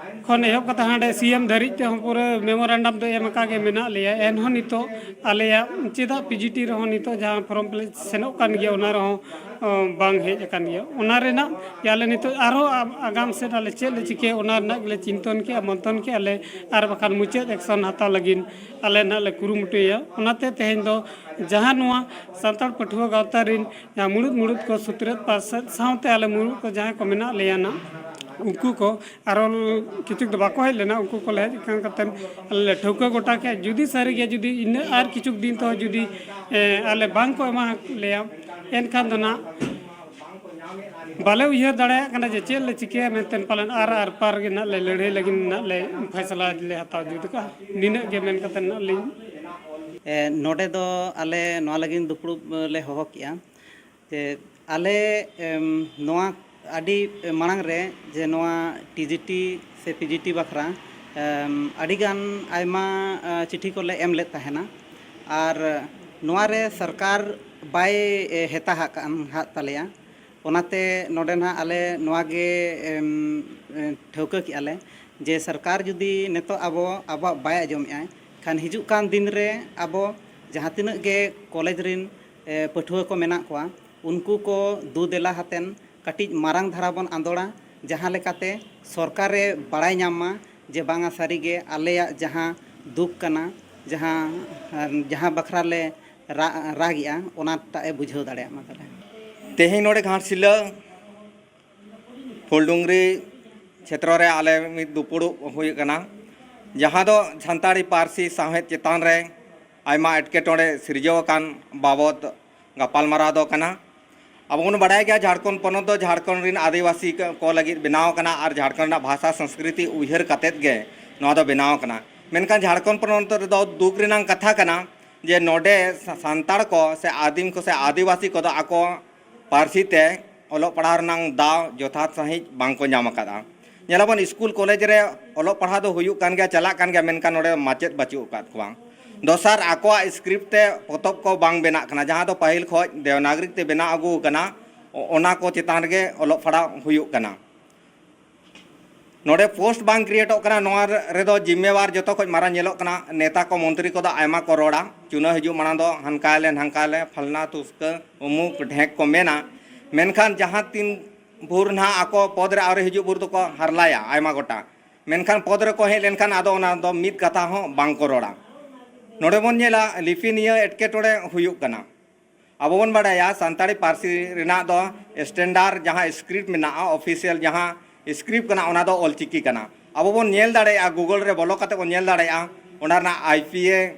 ᱠᱷᱚᱱ ᱮᱦᱚᱵ ᱠᱟᱛᱮ ᱦᱟᱸᱰᱮ ᱥᱤ ᱮᱢ ᱫᱷᱟᱹᱨᱤᱡ ᱛᱮᱦᱚᱸ ᱯᱩᱨᱟᱹ ᱢᱮᱢᱳᱨᱟᱱᱰᱟᱢ ᱫᱚ ᱮᱢ ᱟᱠᱟᱫ ᱜᱮ ᱢᱮᱱᱟᱜ ᱞᱮᱭᱟ᱾ ᱮᱱᱦᱚᱸ ᱱᱤᱛᱚᱜ ᱟᱞᱮᱭᱟᱜ ᱪᱮᱫᱟᱜ ᱯᱤ ᱡᱤ ᱴᱤ ᱨᱮᱦᱚᱸ ᱱᱤᱛᱚᱜ ᱡᱟᱦᱟᱸ ᱯᱷᱨᱚᱢ ᱯᱮᱨᱮᱡ ᱥᱮᱱᱚᱜ ᱠᱟᱱ ᱜᱮᱭᱟ, ᱚᱱᱟ ᱨᱮᱦᱚᱸ, ᱚ, ᱵᱟᱝ ᱦᱮᱡ ᱟᱠᱟᱱ ᱜᱮᱭᱟ᱾ ᱚᱱᱟ ᱨᱮᱱᱟᱜ ᱜᱮ ᱟᱞᱮ ᱱᱤᱛᱚᱜ ᱟᱨᱦᱚᱸ ᱟ-, ᱟᱜᱟᱢ ᱥᱮᱫ ᱟᱞᱮ ᱪᱮᱫ ᱞᱮ ᱪᱤᱠᱟᱹᱭᱟ, ᱚᱱᱟ ᱨᱮᱱᱟᱜ ᱜᱮᱞᱮ ᱪᱤᱱᱛᱚᱱ ᱠᱮᱜᱼᱟ, ᱢᱚᱱᱛᱷᱚᱱ ᱠᱮᱜᱼᱟ ᱞᱮ, ᱟᱨ ᱵᱟᱠᱷᱟᱱ ᱢᱩᱪᱟᱹᱫ ᱮᱠᱥᱚᱱ ᱦᱟᱛᱟᱣ ᱞᱟᱹᱜᱤᱫ ᱟᱞᱮ ᱱᱟᱜ ᱞᱮ ᱠᱩᱨᱩᱢᱩᱴᱩᱭᱟ᱾ ᱚᱱᱟᱛᱮ ᱛᱮᱦᱮᱧ ᱫᱚ ᱡᱟᱦᱟᱸ ᱱᱚᱣᱟ ᱥᱟᱱᱛᱟᱲ ᱯᱟᱹᱴᱷᱩᱣᱟᱹ ᱜᱟᱶᱛᱟ ᱨᱮᱱ ᱡᱟᱦᱟᱸ ᱢᱩᱲᱩᱫ ᱢᱩᱲᱩᱫ ᱠᱚ ᱥᱩᱛᱨᱮᱛ ᱯᱟᱨᱥᱮᱛ ᱥᱟᱶᱛᱮ ᱟᱞᱮ ᱢᱩᱲᱩᱫ ᱠᱚ ᱡᱟᱦᱟᱸᱭ ᱠᱚ ᱢᱮᱱᱟᱜ ᱞᱮᱭᱟ ᱱᱟᱜ, ᱩᱱᱠᱩ ᱠᱚ ᱟᱨᱚ ᱠᱤᱪᱷᱩ ᱫᱚ ᱵᱟᱠᱚ ᱦᱮᱡ ᱞᱮᱱᱟ, ᱩᱱᱠᱩ ᱠᱚᱞᱮ ᱦᱮᱡ ᱟᱠᱟᱱ ᱠᱟᱛᱮᱫ ᱟᱞᱮ ᱞᱮ ᱴᱷᱟᱹᱣᱠᱟᱹ ᱜᱚᱴᱟ ᱠᱮᱫᱼᱟ᱾ ᱡᱩᱫᱤ ᱥᱟᱹᱨᱤᱜᱮ ᱡᱩᱫᱤ ᱤᱱᱟᱹ ᱟᱨ ᱠᱤᱪᱷᱩ ᱫᱤᱱ ᱛᱮᱦᱚᱸ ᱡᱩᱫᱤ, ᱮ, ᱟᱞᱮ ᱵᱟᱝ ᱠᱚ ᱮᱢᱟ ᱞᱮᱭᱟ, ᱮᱱᱠᱷᱟᱱ ᱫᱚ ᱱᱟᱜ ᱵᱟᱞᱮ ᱩᱭᱦᱟᱹᱨ ᱫᱟᱲᱮᱭᱟᱜ ᱠᱟᱱᱟ ᱡᱮ ᱪᱮᱫ ᱞᱮ ᱪᱤᱠᱟᱹᱭᱟ ᱢᱮᱱᱛᱮ, ᱯᱟᱞᱮᱱ ᱟᱨ ᱟᱨ ᱯᱟᱨ ᱜᱮ ᱱᱟᱜ ᱞᱮ ᱞᱟᱹᱲᱦᱟᱹᱭ ᱞᱟᱹᱜᱤᱫ ᱱᱟᱜ ᱞᱮ ᱯᱷᱟᱭᱥᱟᱞᱟ ᱞᱮ ᱦᱟᱛᱟᱣ ᱡᱩᱛ ᱠᱟᱜᱼᱟ᱾ ᱱᱤᱱᱟᱹᱜ ᱜᱮ ᱢᱮᱱ ᱠᱟᱛᱮ ᱱᱟᱜ ᱞᱤᱧ ᱮ, ᱱᱚᱰᱮ ᱫᱚ ᱟᱞᱮ ᱱᱚᱣᱟ ᱞᱟᱹᱜᱤᱫ ᱫᱩᱯᱲᱩᱵ ᱞᱮ ᱦᱚᱦᱚ ᱠᱮᱜᱼᱟ ᱡᱮ ᱟᱞᱮ, ᱮᱢ, ᱱᱚᱣᱟ ᱟᱹᱰᱤ ᱢᱟᱲᱟᱝ ᱨᱮ ᱡᱮ ᱱᱚᱣᱟ ᱴᱤ ᱡᱤ ᱴᱤ ᱥᱮ ᱯᱤ ᱡᱤ ᱴᱤ ᱵᱟᱠᱷᱨᱟ, ᱮᱢ, ᱟᱹᱰᱤᱜᱟᱱ ᱟᱭᱢᱟ, ᱮ, ᱪᱤᱴᱷᱤ ᱠᱚᱞᱮ ᱮᱢ ᱞᱮᱫ ᱛᱟᱦᱮᱱᱟ᱾ ᱟᱨ ᱱᱚᱣᱟ ᱨᱮ ᱥᱚᱨᱠᱟᱨ ᱵᱟᱭ, ᱮ, ᱦᱮᱛᱟ ᱦᱟᱜ ᱠᱟᱱ ᱦᱟᱜ ᱛᱟᱞᱮᱭᱟ᱾ ᱚᱱᱟᱛᱮ ᱱᱚᱰᱮ ᱱᱟᱦᱟᱜ ᱟᱞᱮ ᱱᱚᱣᱟ ᱜᱮ, ᱮᱢ, ᱮ, ᱴᱷᱟᱹᱣᱠᱟᱹ ᱠᱮᱜᱼᱟ ᱞᱮ ᱡᱮ ᱥᱚᱨᱠᱟᱨ ᱡᱩᱫᱤ ᱱᱤᱛᱚᱜ ᱟᱵᱚ, ᱟᱵᱚᱣᱟᱜ ᱵᱟᱭ ᱟᱸᱡᱚᱢᱮᱜᱼᱟ, ᱠᱷᱟᱱ ᱦᱤᱡᱩᱜ ᱠᱟᱱ ᱫᱤᱱ ᱨᱮ ᱟᱵᱚ ᱡᱟᱦᱟᱸ ᱛᱤᱱᱟᱹᱜ ᱜᱮ ᱠᱚᱞᱮᱡᱽ ᱨᱮᱱ, ᱮ, ᱯᱟᱹᱴᱷᱩᱣᱟᱹ ᱠᱚ ᱢᱮᱱᱟᱜ ᱠᱚᱣᱟ, ᱩᱱᱠᱩ ᱠᱚ ᱫᱩ ᱫᱮᱞᱟ ᱦᱟᱛᱮᱱ ᱠᱟᱹᱴᱤᱡ ᱢᱟᱨᱟᱝ ᱫᱷᱟᱨᱟ ᱵᱚᱱ ᱟᱸᱫᱳᱲᱟ, ᱡᱟᱦᱟᱸ ᱞᱮᱠᱟᱛᱮ ᱥᱚᱨᱠᱟᱨᱮ ᱵᱟᱲᱟᱭ ᱧᱟᱢ ᱢᱟ ᱡᱮ ᱵᱟᱝᱟ ᱥᱟᱹᱨᱤᱜᱮ ᱟᱞᱮᱭᱟᱜ ᱡᱟᱦᱟᱸ ᱫᱩᱠ ᱠᱟᱱᱟ, ᱡᱟᱦᱟᱸ, ᱡᱟᱦᱟᱸ ᱵᱟᱠᱷᱨᱟ ᱞᱮ ᱨᱟ- ᱨᱟᱜᱮᱜᱼᱟ, ᱚᱱᱟᱴᱟᱜ ᱮ ᱵᱩᱡᱷᱟᱹᱣ ᱫᱟᱲᱮᱭᱟᱜ ᱢᱟ ᱛᱟᱦᱚᱞᱮ᱾ ᱛᱮᱦᱮᱧ ᱱᱚᱰᱮ ᱜᱷᱟᱴᱥᱤᱞᱟᱹ ᱯᱷᱩᱞᱰᱩᱝᱨᱤ ᱪᱷᱮᱛᱨᱚ ᱨᱮ ᱟᱞᱮ ᱢᱤᱫ ᱫᱩᱯᱩᱲᱩᱵ ᱦᱩᱭ ᱟᱠᱟᱱᱟ, ᱡᱟᱦᱟᱸ ᱫᱚ ᱥᱟᱱᱛᱟᱲᱤ ᱯᱟᱹᱨᱥᱤ ᱥᱟᱶᱦᱮᱫ ᱪᱮᱛᱟᱱ ᱨᱮ ᱟᱭᱢᱟ ᱮᱴᱠᱮᱴᱚᱬᱮ ᱥᱤᱨᱡᱟᱹᱣ ᱟᱠᱟᱱ ᱵᱟᱵᱚᱫ ᱜᱟᱯᱟᱞᱢᱟᱨᱟᱣ ᱫᱚ ᱠᱟᱱᱟ᱾ ᱟᱵᱚ ᱵᱚᱱ ᱵᱟᱲᱟᱭ ᱜᱮᱭᱟ, ᱡᱷᱟᱲᱠᱷᱚᱸᱰ ᱯᱚᱱᱚᱛ ᱫᱚ ᱡᱷᱟᱲᱠᱷᱚᱸᱰ ᱨᱮᱱ ᱟᱹᱫᱤᱵᱟᱹᱥᱤ ᱠᱚ ᱞᱟᱹᱜᱤᱫ ᱵᱮᱱᱟᱣ ᱟᱠᱟᱱᱟ ᱟᱨ ᱡᱷᱟᱲᱠᱷᱚᱸᱰ ᱨᱮᱱᱟᱜ ᱵᱷᱟᱥᱟ ᱥᱚᱝᱥᱠᱨᱤᱛᱤ ᱩᱭᱦᱟᱹᱨ ᱠᱟᱛᱮᱫ ᱜᱮ ᱱᱚᱣᱟ ᱫᱚ ᱵᱮᱱᱟᱣ ᱟᱠᱟᱱᱟ᱾ ᱢᱮᱱᱠᱷᱟᱱ ᱡᱷᱟᱲᱠᱷᱚᱸᱰ ᱯᱚᱱᱚᱛ ᱨᱮᱫᱚ ᱫᱩᱠ ᱨᱮᱱᱟᱜ ᱠᱟᱛᱷᱟ ᱠᱟᱱᱟ ᱡᱮ ᱱᱚᱰᱮ ᱥᱟ- ᱥᱟᱱᱛᱟᱲ ᱠᱚ ᱥᱮ ᱟᱹᱫᱤᱢ ᱠᱚ ᱥᱮ ᱟᱹᱫᱤᱵᱟᱹᱥᱤ ᱠᱚᱫᱚ ᱟᱠᱚ ᱯᱟᱹᱨᱥᱤ ᱛᱮ ᱚᱞᱚᱜ ᱯᱟᱲᱦᱟᱣ ᱨᱮᱱᱟᱜ ᱫᱟᱣ ᱡᱚᱛᱷᱟᱛ ᱥᱟᱺᱦᱤᱡ ᱵᱟᱝ ᱠᱚ ᱧᱟᱢ ᱟᱠᱟᱫᱼᱟ᱾ ᱧᱮᱞᱟᱵᱚᱱ, ᱥᱠᱩᱞ ᱠᱚᱞᱮᱡᱽ ᱨᱮ ᱚᱞᱚᱜ ᱯᱟᱲᱦᱟᱣ ᱫᱚ ᱦᱩᱭᱩᱜ ᱠᱟᱱ ᱜᱮᱭᱟ, ᱪᱟᱞᱟᱜ ᱠᱟᱱ ᱜᱮᱭᱟ, ᱢᱮᱱᱠᱷᱟᱱ ᱱᱚᱰᱮ ᱢᱟᱪᱮᱫ ᱵᱟᱹᱪᱩᱜ ᱟᱠᱟᱫ ᱠᱚᱣᱟ᱾ ᱫᱚᱥᱟᱨ, ᱟᱠᱚᱣᱟᱜ ᱥᱠᱨᱤᱯᱴ ᱛᱮ ᱯᱚᱛᱚᱵ ᱠᱚ ᱵᱟᱝ ᱵᱮᱱᱟᱜ ᱠᱟᱱᱟ, ᱡᱟᱦᱟᱸ ᱫᱚ ᱯᱟᱹᱦᱤᱞ ᱠᱷᱚᱱ ᱫᱮᱣᱱᱟᱜᱚᱨᱤ ᱛᱮ ᱵᱮᱱᱟᱣ ᱟᱹᱜᱩ ᱟᱠᱟᱱᱟ, ᱚ- ᱚᱱᱟ ᱠᱚ ᱪᱮᱛᱟᱱ ᱨᱮᱜᱮ ᱚᱞᱚᱜ ᱯᱟᱲᱦᱟᱣ ᱦᱩᱭᱩᱜ ᱠᱟᱱᱟ᱾ ᱱᱚᱰᱮ ᱯᱳᱥᱴ ᱵᱟᱝ ᱠᱨᱤᱭᱮᱴᱚᱜ ᱠᱟᱱᱟ, ᱱᱚᱣᱟ ᱨᱮᱫᱚ ᱡᱤᱢᱢᱮᱣᱟᱨ ᱡᱚᱛᱚ ᱠᱷᱚᱱ ᱢᱟᱨᱟᱝ ᱧᱮᱞᱚᱜ ᱠᱟᱱᱟ ᱱᱮᱛᱟ ᱠᱚ, ᱢᱚᱱᱛᱨᱤ ᱠᱚᱫᱚ ᱟᱭᱢᱟ ᱠᱚ ᱨᱚᱲᱟ᱾ ᱪᱩᱱᱟᱹᱣ ᱦᱤᱡᱩᱜ ᱢᱟᱲᱟᱝ ᱫᱚ ᱦᱟᱱᱠᱟ ᱞᱮ ᱱᱷᱟᱝᱠᱟ ᱞᱮ, ᱯᱷᱟᱞᱱᱟ ᱛᱩᱥᱠᱟᱹ ᱩᱢᱩᱠ ᱰᱷᱮᱸᱠ ᱠᱚ ᱢᱮᱱᱟ, ᱢᱮᱱᱠᱷᱟᱱ ᱡᱟᱦᱟᱸ ᱛᱤᱱ ᱵᱷᱳᱨ ᱱᱟᱦᱟᱜ ᱟᱠᱚ ᱯᱚᱫᱽ ᱨᱮ ᱟᱹᱣᱨᱤ ᱦᱤᱡᱩᱜ ᱵᱷᱳᱨ ᱫᱚᱠᱚ ᱦᱟᱨᱞᱟᱭᱟ ᱟᱭᱢᱟ ᱜᱚᱴᱟᱝ᱾ ᱢᱮᱱᱠᱷᱟᱱ ᱯᱚᱫᱽ ᱨᱮᱠᱚ ᱦᱮᱡ ᱞᱮᱱᱠᱷᱟᱱ ᱟᱫᱚ ᱚᱱᱟ ᱫᱚ ᱢᱤᱫ ᱠᱟᱛᱷᱟ ᱦᱚᱸ ᱵᱟᱝ ᱠᱚ ᱨᱚᱲᱟ᱾ ᱱᱚᱰᱮ ᱵᱚᱱ ᱧᱮᱞᱟ, ᱞᱤᱯᱤ ᱱᱤᱭᱟᱹ ᱮᱴᱠᱮᱴᱚᱬᱮ ᱦᱩᱭᱩᱜ ᱠᱟᱱᱟ᱾ ᱟᱵᱚ ᱵᱚᱱ ᱵᱟᱲᱟᱭᱟ, ᱥᱟᱱᱛᱟᱲᱤ ᱯᱟᱹᱨᱥᱤ ᱨᱮᱱᱟᱜ ᱫᱚ ᱥᱴᱮᱱᱰᱟᱨᱰ ᱡᱟᱦᱟᱸ ᱥᱠᱨᱤᱯᱴ ᱢᱮᱱᱟᱜᱼᱟ, ᱚᱯᱷᱤᱥᱤᱭᱟᱞ ᱡᱟᱦᱟᱸ ᱥᱠᱨᱤᱯᱴ ᱠᱟᱱᱟ, ᱚᱱᱟ ᱫᱚ ᱚᱞᱪᱤᱠᱤ ᱠᱟᱱᱟ᱾ ᱟᱵᱚ ᱵᱚᱱ ᱧᱮᱞ ᱫᱟᱲᱮᱭᱟᱜᱼᱟ, ᱜᱩᱜᱚᱞ ᱨᱮ ᱵᱚᱞᱚ ᱠᱟᱛᱮ ᱵᱚᱱ ᱧᱮᱞ ᱫᱟᱲᱮᱭᱟᱜᱼᱟ, ᱚᱱᱟ ᱨᱮᱱᱟᱜ ᱟᱭ ᱯᱤ ᱮ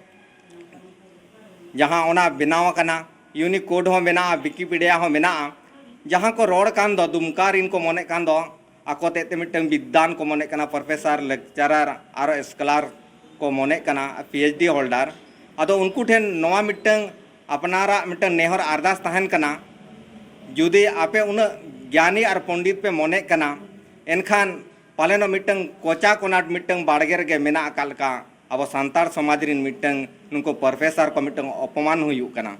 ᱡᱟᱦᱟᱸ ᱚᱱᱟ ᱵᱮᱱᱟᱣ ᱟᱠᱟᱱᱟ, ᱤᱭᱩᱱᱤᱠᱳᱰ ᱦᱚᱸ ᱢᱮᱱᱟᱜᱼᱟ, ᱣᱤᱠᱤᱯᱤᱰᱤᱭᱟ ᱦᱚᱸ ᱢᱮᱱᱟᱜᱼᱟ᱾ ᱡᱟᱦᱟᱸ ᱠᱚ ᱨᱚᱲ ᱠᱟᱱ ᱫᱚ, ᱫᱩᱢᱠᱟ ᱨᱤᱱ ᱠᱚ ᱢᱚᱱᱮᱜ ᱠᱟᱱ ᱫᱚ, ᱟᱠᱚ ᱛᱮᱫ ᱛᱮ ᱢᱤᱫᱴᱟᱝ ᱵᱤᱫᱽᱫᱟᱱ ᱠᱚ ᱢᱚᱱᱮᱜ ᱠᱟᱱᱟ, ᱯᱨᱚᱯᱷᱮᱥᱟᱨ, ᱞᱮᱠᱪᱟᱨᱟᱨ, ᱟᱨᱚ ᱥᱠᱚᱞᱟᱨ ᱠᱚ ᱢᱚᱱᱮᱜ ᱠᱟᱱᱟ, ᱯᱤ ᱮᱭᱤᱪ ᱰᱤ ᱦᱳᱞᱰᱟᱨ᱾ ᱟᱫᱚ ᱩᱱᱠᱩ ᱴᱷᱮᱱ ᱱᱚᱣᱟ ᱢᱤᱫᱴᱟᱝ ᱟᱯᱱᱟᱨᱟᱜ ᱢᱤᱫᱴᱟᱝ ᱱᱮᱦᱚᱨ ᱟᱨᱫᱟᱥ ᱛᱟᱦᱮᱱ ᱠᱟᱱᱟ, ᱡᱩᱫᱤ ᱟᱯᱮ ᱩᱱᱟᱹᱜ ᱜᱮᱭᱟᱱᱤ ᱟᱨ ᱯᱚᱱᱰᱤᱛ ᱯᱮ ᱢᱚᱱᱮᱜ ᱠᱟᱱᱟ, ᱮᱱᱠᱷᱟᱱ ᱯᱟᱞᱮᱱᱚᱜ ᱢᱤᱫᱴᱟᱝ ᱠᱚᱪᱟ ᱠᱚᱱᱟᱴ ᱢᱤᱫᱴᱟᱝ ᱵᱟᱲᱜᱮ ᱨᱮᱜᱮ ᱢᱮᱱᱟᱜ ᱟᱠᱟᱫ ᱞᱮᱠᱟ ᱟᱵᱚ ᱥᱟᱱᱛᱟᱲ ᱥᱚᱢᱟᱡᱽ ᱨᱤᱱ ᱢᱤᱫᱴᱟᱝ ᱱᱩᱠᱩ ᱯᱨᱚᱯᱷᱮᱥᱟᱨ ᱠᱚ ᱢᱤᱫᱴᱟᱝ ᱚᱯᱚᱢᱟᱱ ᱦᱩᱭᱩᱜ ᱠᱟᱱᱟ᱾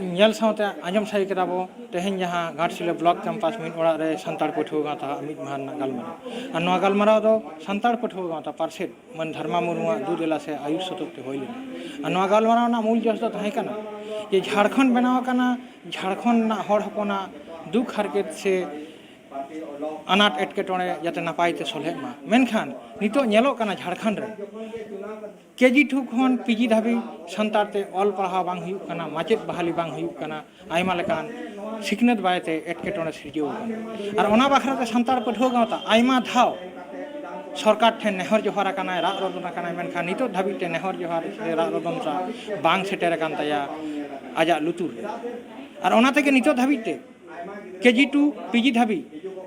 ᱧᱮᱞ ᱥᱟᱶᱛᱮ ᱟᱸᱡᱚᱢ ᱥᱟᱹᱨᱤ ᱠᱮᱫᱟ ᱵᱚ, ᱛᱮᱦᱮᱧ ᱡᱟᱦᱟᱸ ᱜᱷᱟᱴᱥᱤᱞᱟᱹ ᱵᱞᱚᱠ ᱠᱮᱢᱯᱟᱥ ᱢᱤᱫ ᱚᱲᱟᱜ ᱨᱮ ᱥᱟᱱᱛᱟᱲ ᱯᱟᱹᱴᱷᱩᱣᱟᱹ ᱜᱟᱶᱛᱟ ᱢᱤᱫ ᱢᱟᱦᱟ ᱨᱮᱱᱟᱜ ᱜᱟᱞᱢᱟᱨᱟᱣ, ᱟᱨ ᱱᱚᱣᱟ ᱜᱟᱞᱢᱟᱨᱟᱣ ᱫᱚ ᱥᱟᱱᱛᱟᱲ ᱯᱟᱹᱴᱷᱩᱣᱟᱹ ᱜᱟᱶᱛᱟ ᱯᱟᱨᱥᱮᱛ ᱢᱟᱹᱱ ᱫᱷᱟᱨᱢᱟ ᱢᱩᱨᱢᱩᱣᱟᱜ ᱫᱩ ᱫᱮᱞᱟ ᱥᱮ ᱟᱹᱭᱩᱨ ᱥᱚᱛᱚᱵ ᱛᱮ ᱦᱩᱭ ᱞᱮᱱᱟ᱾ ᱟᱨ ᱱᱚᱣᱟ ᱜᱟᱞᱢᱟᱨᱟᱣ ᱨᱮᱱᱟᱜ ᱢᱩᱞ ᱡᱚᱥ ᱫᱚ ᱛᱟᱦᱮᱸ ᱠᱟᱱᱟ ᱡᱮ ᱡᱷᱟᱲᱠᱷᱚᱸᱰ ᱵᱮᱱᱟᱣ ᱟᱠᱟᱱᱟ ᱡᱷᱟᱲᱠᱷᱚᱸᱰ ᱨᱮᱱᱟᱜ ᱦᱚᱲ ᱦᱚᱯᱚᱱᱟᱜ ᱫᱩᱠ ᱦᱟᱨᱠᱮᱛ ᱥᱮ ᱟᱱᱟᱴ ᱮᱴᱠᱮᱴᱚᱬᱮ ᱡᱟᱛᱮ ᱱᱟᱯᱟᱭ ᱛᱮ ᱥᱚᱞᱦᱮᱜ ᱢᱟ᱾ ᱢᱮᱱᱠᱷᱟᱱ ᱱᱤᱛᱚᱜ ᱧᱮᱞᱚᱜ ᱠᱟᱱᱟ ᱡᱷᱟᱲᱠᱷᱚᱸᱰ ᱨᱮ ᱠᱮ ᱡᱤ ᱴᱩ ᱠᱷᱚᱱ ᱯᱤ ᱡᱤ ᱫᱷᱟᱹᱵᱤᱡ ᱥᱟᱱᱛᱟᱲ ᱛᱮ ᱚᱞ ᱯᱟᱲᱦᱟᱣ ᱵᱟᱝ ᱦᱩᱭᱩᱜ ᱠᱟᱱᱟ, ᱢᱟᱪᱮᱫ ᱵᱟᱦᱟᱞᱤ ᱵᱟᱝ ᱦᱩᱭᱩᱜ ᱠᱟᱱᱟ, ᱟᱭᱢᱟ ᱞᱮᱠᱟᱱ ᱥᱤᱠᱷᱱᱟᱹᱛ ᱵᱟᱭ ᱛᱮ ᱮᱴᱠᱮᱴᱚᱬᱮ ᱥᱤᱨᱡᱟᱹᱣ ᱟᱠᱟᱱᱟ᱾ ᱟᱨ ᱚᱱᱟ ᱵᱟᱠᱷᱨᱟ ᱛᱮ ᱥᱟᱱᱛᱟᱲ ᱯᱟᱹᱴᱷᱩᱣᱟᱹ ᱜᱟᱶᱛᱟ ᱟᱭᱢᱟ ᱫᱷᱟᱣ ᱥᱚᱨᱠᱟᱨ ᱴᱷᱮᱱ ᱱᱮᱦᱚᱨ ᱡᱚᱦᱟᱨ ᱟᱠᱟᱱᱟᱭ, ᱨᱟᱜ ᱨᱚᱫᱚᱱ ᱟᱠᱟᱱᱟᱭ, ᱢᱮᱱᱠᱷᱟᱱ ᱱᱤᱛᱚᱜ ᱫᱷᱟᱹᱵᱤᱡ ᱛᱮ ᱱᱮᱦᱚᱨ ᱡᱚᱦᱟᱨ ᱥᱮ ᱨᱟᱜ ᱨᱚᱫᱚᱱ ᱥᱟᱶ ᱵᱟᱝ ᱥᱮᱴᱮᱨ ᱟᱠᱟᱱ ᱛᱟᱭᱟ ᱟᱡᱟᱜ ᱞᱩᱛᱩᱨ ᱨᱮ᱾ ᱟᱨ ᱚᱱᱟ ᱛᱮᱜᱮ ᱱᱤᱛᱚᱜ ᱫᱷᱟᱹᱵᱤᱡ ᱛᱮ ᱠᱮ ᱡᱤ ᱴᱩ ᱯᱤ ᱡᱤ ᱫᱷᱟᱹᱵᱤᱡ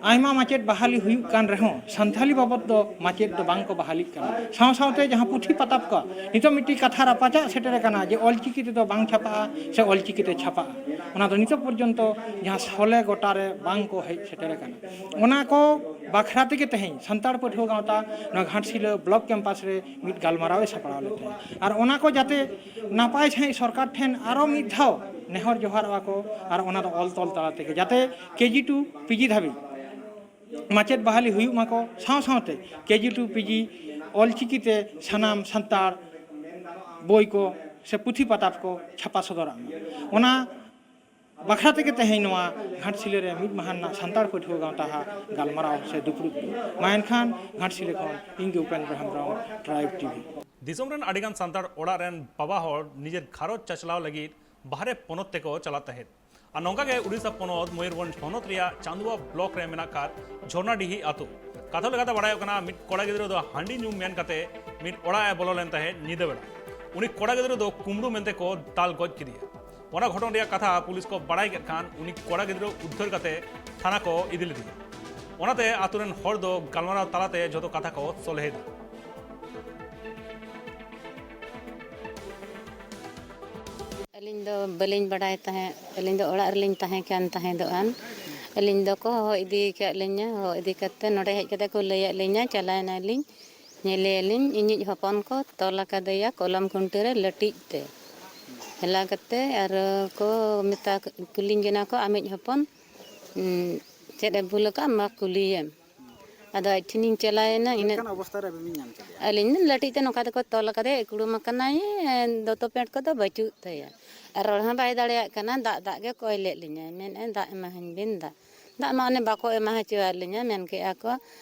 ᱟᱭᱢᱟ ᱢᱟᱪᱮᱫ ᱵᱟᱦᱟᱞᱤ ᱦᱩᱭᱩᱜ ᱠᱟᱱ ᱨᱮᱦᱚᱸ, ᱥᱟᱱᱛᱷᱟᱞᱤ ᱵᱟᱵᱚᱫ ᱫᱚ ᱢᱟᱪᱮᱫ ᱫᱚ ᱵᱟᱝ ᱠᱚ ᱵᱟᱦᱟᱞᱤᱜ ᱠᱟᱱᱟ᱾ ᱥᱟᱶ ᱥᱟᱶᱛᱮ ᱡᱟᱦᱟᱸ ᱯᱩᱛᱷᱤ ᱯᱟᱛᱟᱵ ᱠᱚ, ᱱᱤᱛᱚᱜ ᱢᱤᱫᱴᱤᱡ ᱠᱟᱛᱷᱟ ᱨᱟᱯᱟᱪᱟᱜ ᱥᱮᱴᱮᱨ ᱟᱠᱟᱱᱟ ᱡᱮ ᱚᱞᱪᱤᱠᱤ ᱛᱮᱫᱚ ᱵᱟᱝ ᱪᱷᱟᱯᱟᱜᱼᱟ ᱥᱮ ᱚᱞᱪᱤᱠᱤ ᱛᱮ ᱪᱷᱟᱯᱟᱜᱼᱟ, ᱚᱱᱟ ᱫᱚ ᱱᱤᱛᱚᱜ ᱯᱚᱨᱡᱚᱱᱛᱚ ᱡᱟᱦᱟᱸ ᱥᱚᱞᱦᱮ ᱜᱚᱴᱟ ᱨᱮ ᱵᱟᱝ ᱠᱚ ᱦᱮᱡ ᱥᱮᱴᱮᱨ ᱟᱠᱟᱱᱟ᱾ ᱚᱱᱟ ᱠᱚ ᱵᱟᱠᱷᱨᱟ ᱛᱮᱜᱮ ᱛᱮᱦᱮᱧ ᱥᱟᱱᱛᱟᱲ ᱯᱟᱹᱴᱷᱩᱣᱟᱹ ᱜᱟᱶᱛᱟ ᱱᱚᱣᱟ ᱜᱷᱟᱴᱥᱤᱞᱟᱹ ᱵᱞᱚᱠ ᱠᱮᱢᱯᱟᱥ ᱨᱮ ᱢᱤᱫ ᱜᱟᱞᱢᱟᱨᱟᱣ ᱮ ᱥᱟᱯᱲᱟᱣ ᱞᱮᱫ ᱛᱟᱦᱮᱸᱫ᱾ ᱟᱨ ᱚᱱᱟ ᱠᱚ ᱡᱟᱛᱮ ᱱᱟᱯᱟᱭ ᱥᱟᱺᱦᱤᱡ ᱥᱚᱨᱠᱟᱨ ᱴᱷᱮᱱ ᱟᱨᱚ ᱢᱤᱫ ᱫᱷᱟᱣ ᱱᱮᱦᱚᱨ ᱡᱚᱦᱟᱨᱚᱜᱼᱟ ᱠᱚ, ᱟᱨ ᱚᱱᱟ ᱫᱚ ᱚᱞ ᱛᱚᱞ ᱛᱟᱞᱟ ᱛᱮᱜᱮ, ᱡᱟᱛᱮ ᱠᱮ ᱡᱤ ᱴᱩ ᱯᱤ ᱡᱤ ᱫᱷᱟᱹᱵᱤᱡ ᱢᱟᱪᱮᱫ ᱵᱟᱦᱟᱞᱤ ᱦᱩᱭᱩᱜ ᱢᱟᱠᱚ, ᱥᱟᱶ ᱥᱟᱶᱛᱮ ᱠᱮ ᱡᱤ ᱴᱩ ᱯᱤ ᱡᱤ ᱚᱞᱪᱤᱠᱤ ᱛᱮ ᱥᱟᱱᱟᱢ ᱥᱟᱱᱛᱟᱲ ᱵᱳᱭ ᱠᱚ ᱥᱮ ᱯᱩᱛᱷᱤ ᱯᱟᱛᱟᱵ ᱠᱚ ᱪᱷᱟᱯᱟ ᱥᱚᱫᱚᱨᱟᱜ ᱢᱟ᱾ ᱚᱱᱟ ᱵᱟᱠᱷᱨᱟ ᱛᱮᱜᱮ ᱛᱮᱦᱮᱧ ᱱᱚᱣᱟ ᱜᱷᱟᱴᱥᱤᱞᱟᱹ ᱨᱮ ᱢᱤᱫ ᱢᱟᱦᱟ ᱨᱮᱱᱟᱜ ᱥᱟᱱᱛᱟᱲ ᱯᱟᱹᱴᱷᱩᱣᱟᱹ ᱜᱟᱶᱛᱟ ᱦᱟᱜ ᱜᱟᱞᱢᱟᱨᱟᱣ ᱥᱮ ᱫᱩᱯᱲᱩᱵ ᱫᱚ᱾ ᱢᱟ ᱮᱱᱠᱷᱟᱱ ᱜᱷᱟᱴᱥᱤᱞᱟᱹ ᱠᱷᱚᱱ ᱤᱧ ᱜᱮ ᱩᱯᱮᱱᱫᱨᱚ ᱦᱮᱢᱵᱨᱚᱢ, ᱴᱨᱟᱭᱤᱵᱽ ᱴᱤ ᱵᱷᱤ᱾ ᱫᱤᱥᱚᱢ ᱨᱮᱱ ᱟᱹᱰᱤᱜᱟᱱ ᱥᱟᱱᱛᱟᱲ ᱚᱲᱟᱜ ᱨᱮᱱ ᱵᱟᱵᱟ ᱦᱚᱲ ᱱᱤᱡᱮᱨ ᱜᱷᱟᱨᱚᱸᱡᱽ ᱪᱟᱪᱞᱟᱣ ᱞᱟᱹᱜᱤᱫ ᱵᱟᱦᱨᱮ ᱯᱚᱱᱚᱛ ᱛᱮᱠᱚ ᱪᱟᱞᱟᱜ ᱛᱟᱦᱮᱸᱫ᱾ ᱟᱨ ᱱᱚᱝᱠᱟ ᱜᱮ ᱩᱲᱤᱥᱥᱟ ᱯᱚᱱᱚᱛ ᱢᱚᱭᱩᱨᱵᱷᱚᱸᱡᱽ ᱦᱚᱱᱚᱛ ᱨᱮᱭᱟᱜ ᱪᱟᱸᱫᱩᱣᱟ ᱵᱞᱚᱠ ᱨᱮ ᱢᱮᱱᱟᱜ ᱟᱠᱟᱫ ᱡᱷᱚᱨᱱᱟᱰᱤᱦᱤ ᱟᱛᱳ᱾ ᱠᱟᱛᱷᱟ ᱞᱮᱠᱟᱛᱮ ᱵᱟᱲᱟᱭᱚᱜ ᱠᱟᱱᱟ, ᱢᱤᱫ ᱠᱚᱲᱟ ᱜᱤᱫᱽᱨᱟᱹ ᱫᱚ ᱦᱟᱺᱰᱤ ᱧᱩ ᱢᱮᱱ ᱠᱟᱛᱮ ᱢᱤᱫ ᱚᱲᱟᱜ ᱮ ᱵᱚᱞᱚ ᱞᱮᱱ ᱛᱟᱦᱮᱸᱫ ᱧᱤᱫᱟᱹ ᱵᱮᱲᱟ᱾ ᱩᱱᱤ ᱠᱚᱲᱟ ᱜᱤᱫᱽᱨᱟᱹ ᱫᱚ ᱠᱩᱢᱵᱽᱲᱩ ᱢᱮᱱᱛᱮ ᱠᱚ ᱫᱟᱞ ᱜᱚᱡ ᱠᱮᱫᱮᱭᱟ᱾ ᱚᱱᱟ ᱜᱷᱚᱴᱚᱱ ᱨᱮᱭᱟᱜ ᱠᱟᱛᱷᱟ ᱯᱩᱞᱤᱥ ᱠᱚ ᱵᱟᱲᱟᱭ ᱠᱮᱫ ᱠᱷᱟᱱ, ᱩᱱᱤ ᱠᱚᱲᱟ ᱜᱤᱫᱽᱨᱟᱹ ᱩᱫᱽᱫᱷᱟᱹᱨ ᱠᱟᱛᱮ ᱛᱷᱟᱱᱟ ᱠᱚ ᱤᱫᱤ ᱞᱮᱫᱮᱭᱟ᱾ ᱚᱱᱟᱛᱮ ᱟᱛᱳ ᱨᱮᱱ ᱦᱚᱲ ᱫᱚ ᱜᱟᱞᱢᱟᱨᱟᱣ ᱛᱟᱞᱟᱛᱮ ᱡᱷᱚᱛᱚ ᱠᱟᱛᱷᱟ ᱠᱚ ᱥᱚᱞᱦᱮᱭᱮᱫᱟ᱾ ᱟᱹᱞᱤᱧ ᱫᱚ ᱵᱟᱹᱞᱤᱧ ᱵᱟᱰᱟᱭ ᱛᱟᱦᱮᱸᱫ᱾ ᱟᱹᱞᱤᱧ ᱫᱚ ᱚᱲᱟᱜ ᱨᱮᱞᱤᱧ ᱛᱟᱦᱮᱸ ᱠᱟᱱ ᱛᱟᱦᱮᱸᱫᱚᱜ ᱟᱱ᱾ ᱟᱹᱞᱤᱧ ᱫᱚᱠᱚ ᱦᱚᱦᱚ ᱤᱫᱤ ᱟᱠᱟᱫ ᱞᱤᱧᱟ᱾ ᱦᱚᱦᱚ ᱤᱫᱤ ᱠᱟᱛᱮ ᱱᱚᱰᱮ ᱦᱮᱡ ᱠᱟᱛᱮ ᱠᱚ ᱞᱟᱹᱭᱟᱫ ᱞᱤᱧᱟ᱾ ᱪᱟᱞᱟᱣᱮᱱᱟᱞᱤᱧ, ᱧᱮᱞᱮᱭᱟᱞᱤᱧ ᱤᱧᱤᱡ ᱦᱚᱯᱚᱱ ᱠᱚ ᱛᱚᱞ ᱟᱠᱟᱫᱮᱭᱟ ᱠᱚᱞᱚᱢ ᱠᱷᱩᱱᱴᱤ ᱨᱮ ᱞᱟᱹᱴᱤᱡ ᱛᱮ᱾ ᱦᱮᱞᱟ ᱠᱟᱛᱮ ᱟᱨ ᱠᱚ ᱢᱮᱛᱟ, ᱠᱩᱞᱤᱧ ᱠᱟᱱᱟ ᱠᱚ, "ᱟᱢᱤᱡ ᱦᱚᱯᱚᱱ, ᱩᱸ, ᱪᱮᱫ ᱮ ᱵᱷᱩᱞ ᱟᱠᱟᱫ, ᱢᱟ ᱠᱩᱞᱤᱭᱮᱢ?" ᱟᱫᱚ ᱟᱡ ᱴᱷᱮᱱᱤᱧ ᱪᱟᱞᱟᱣᱮᱱᱟ᱾ ᱤᱱᱟᱹ ᱪᱮᱫ ᱞᱮᱠᱟᱱ ᱚᱵᱚᱥᱛᱟ ᱨᱮ ᱟᱹᱵᱤᱱ ᱵᱤᱱ ᱧᱟᱢ ᱠᱮᱫᱮᱭᱟ? ᱟᱹᱞᱤᱧ ᱫᱚ ᱞᱟᱹᱴᱤᱡ ᱛᱮ ᱱᱚᱝᱠᱟ ᱛᱮᱠᱚ ᱛᱚᱞ ᱟᱠᱟᱫᱮᱭᱟ, ᱮᱠᱲᱩᱢ ᱟᱠᱟᱱᱟᱭ, ᱫᱚᱛᱚ ᱯᱮᱱᱴ ᱠᱚᱫᱚ ᱵᱟᱹᱪᱩᱜ ᱛᱟᱭᱟ, ᱟᱨ ᱨᱚᱲ ᱦᱚᱸ ᱵᱟᱭ ᱫᱟᱲᱮᱭᱟᱜ ᱠᱟᱱᱟ᱾ ᱫᱟᱜ ᱫᱟᱜ ᱜᱮ ᱠᱚᱭ ᱞᱮᱫ ᱞᱤᱧᱟᱭ, ᱢᱮᱱᱮᱫᱼᱟᱭ, "ᱫᱟᱜ ᱮᱢᱟᱦᱟᱹᱧ ᱵᱤᱱ ᱫᱟᱜ᱾" ᱫᱟᱜ ᱢᱟ ᱚᱱᱮ ᱵᱟᱠᱚ ᱮᱢᱟ ᱦᱚᱪᱚᱣᱟᱫ ᱞᱤᱧᱟ, ᱢᱮᱱ ᱠᱮᱫᱼᱟ ᱠᱚ,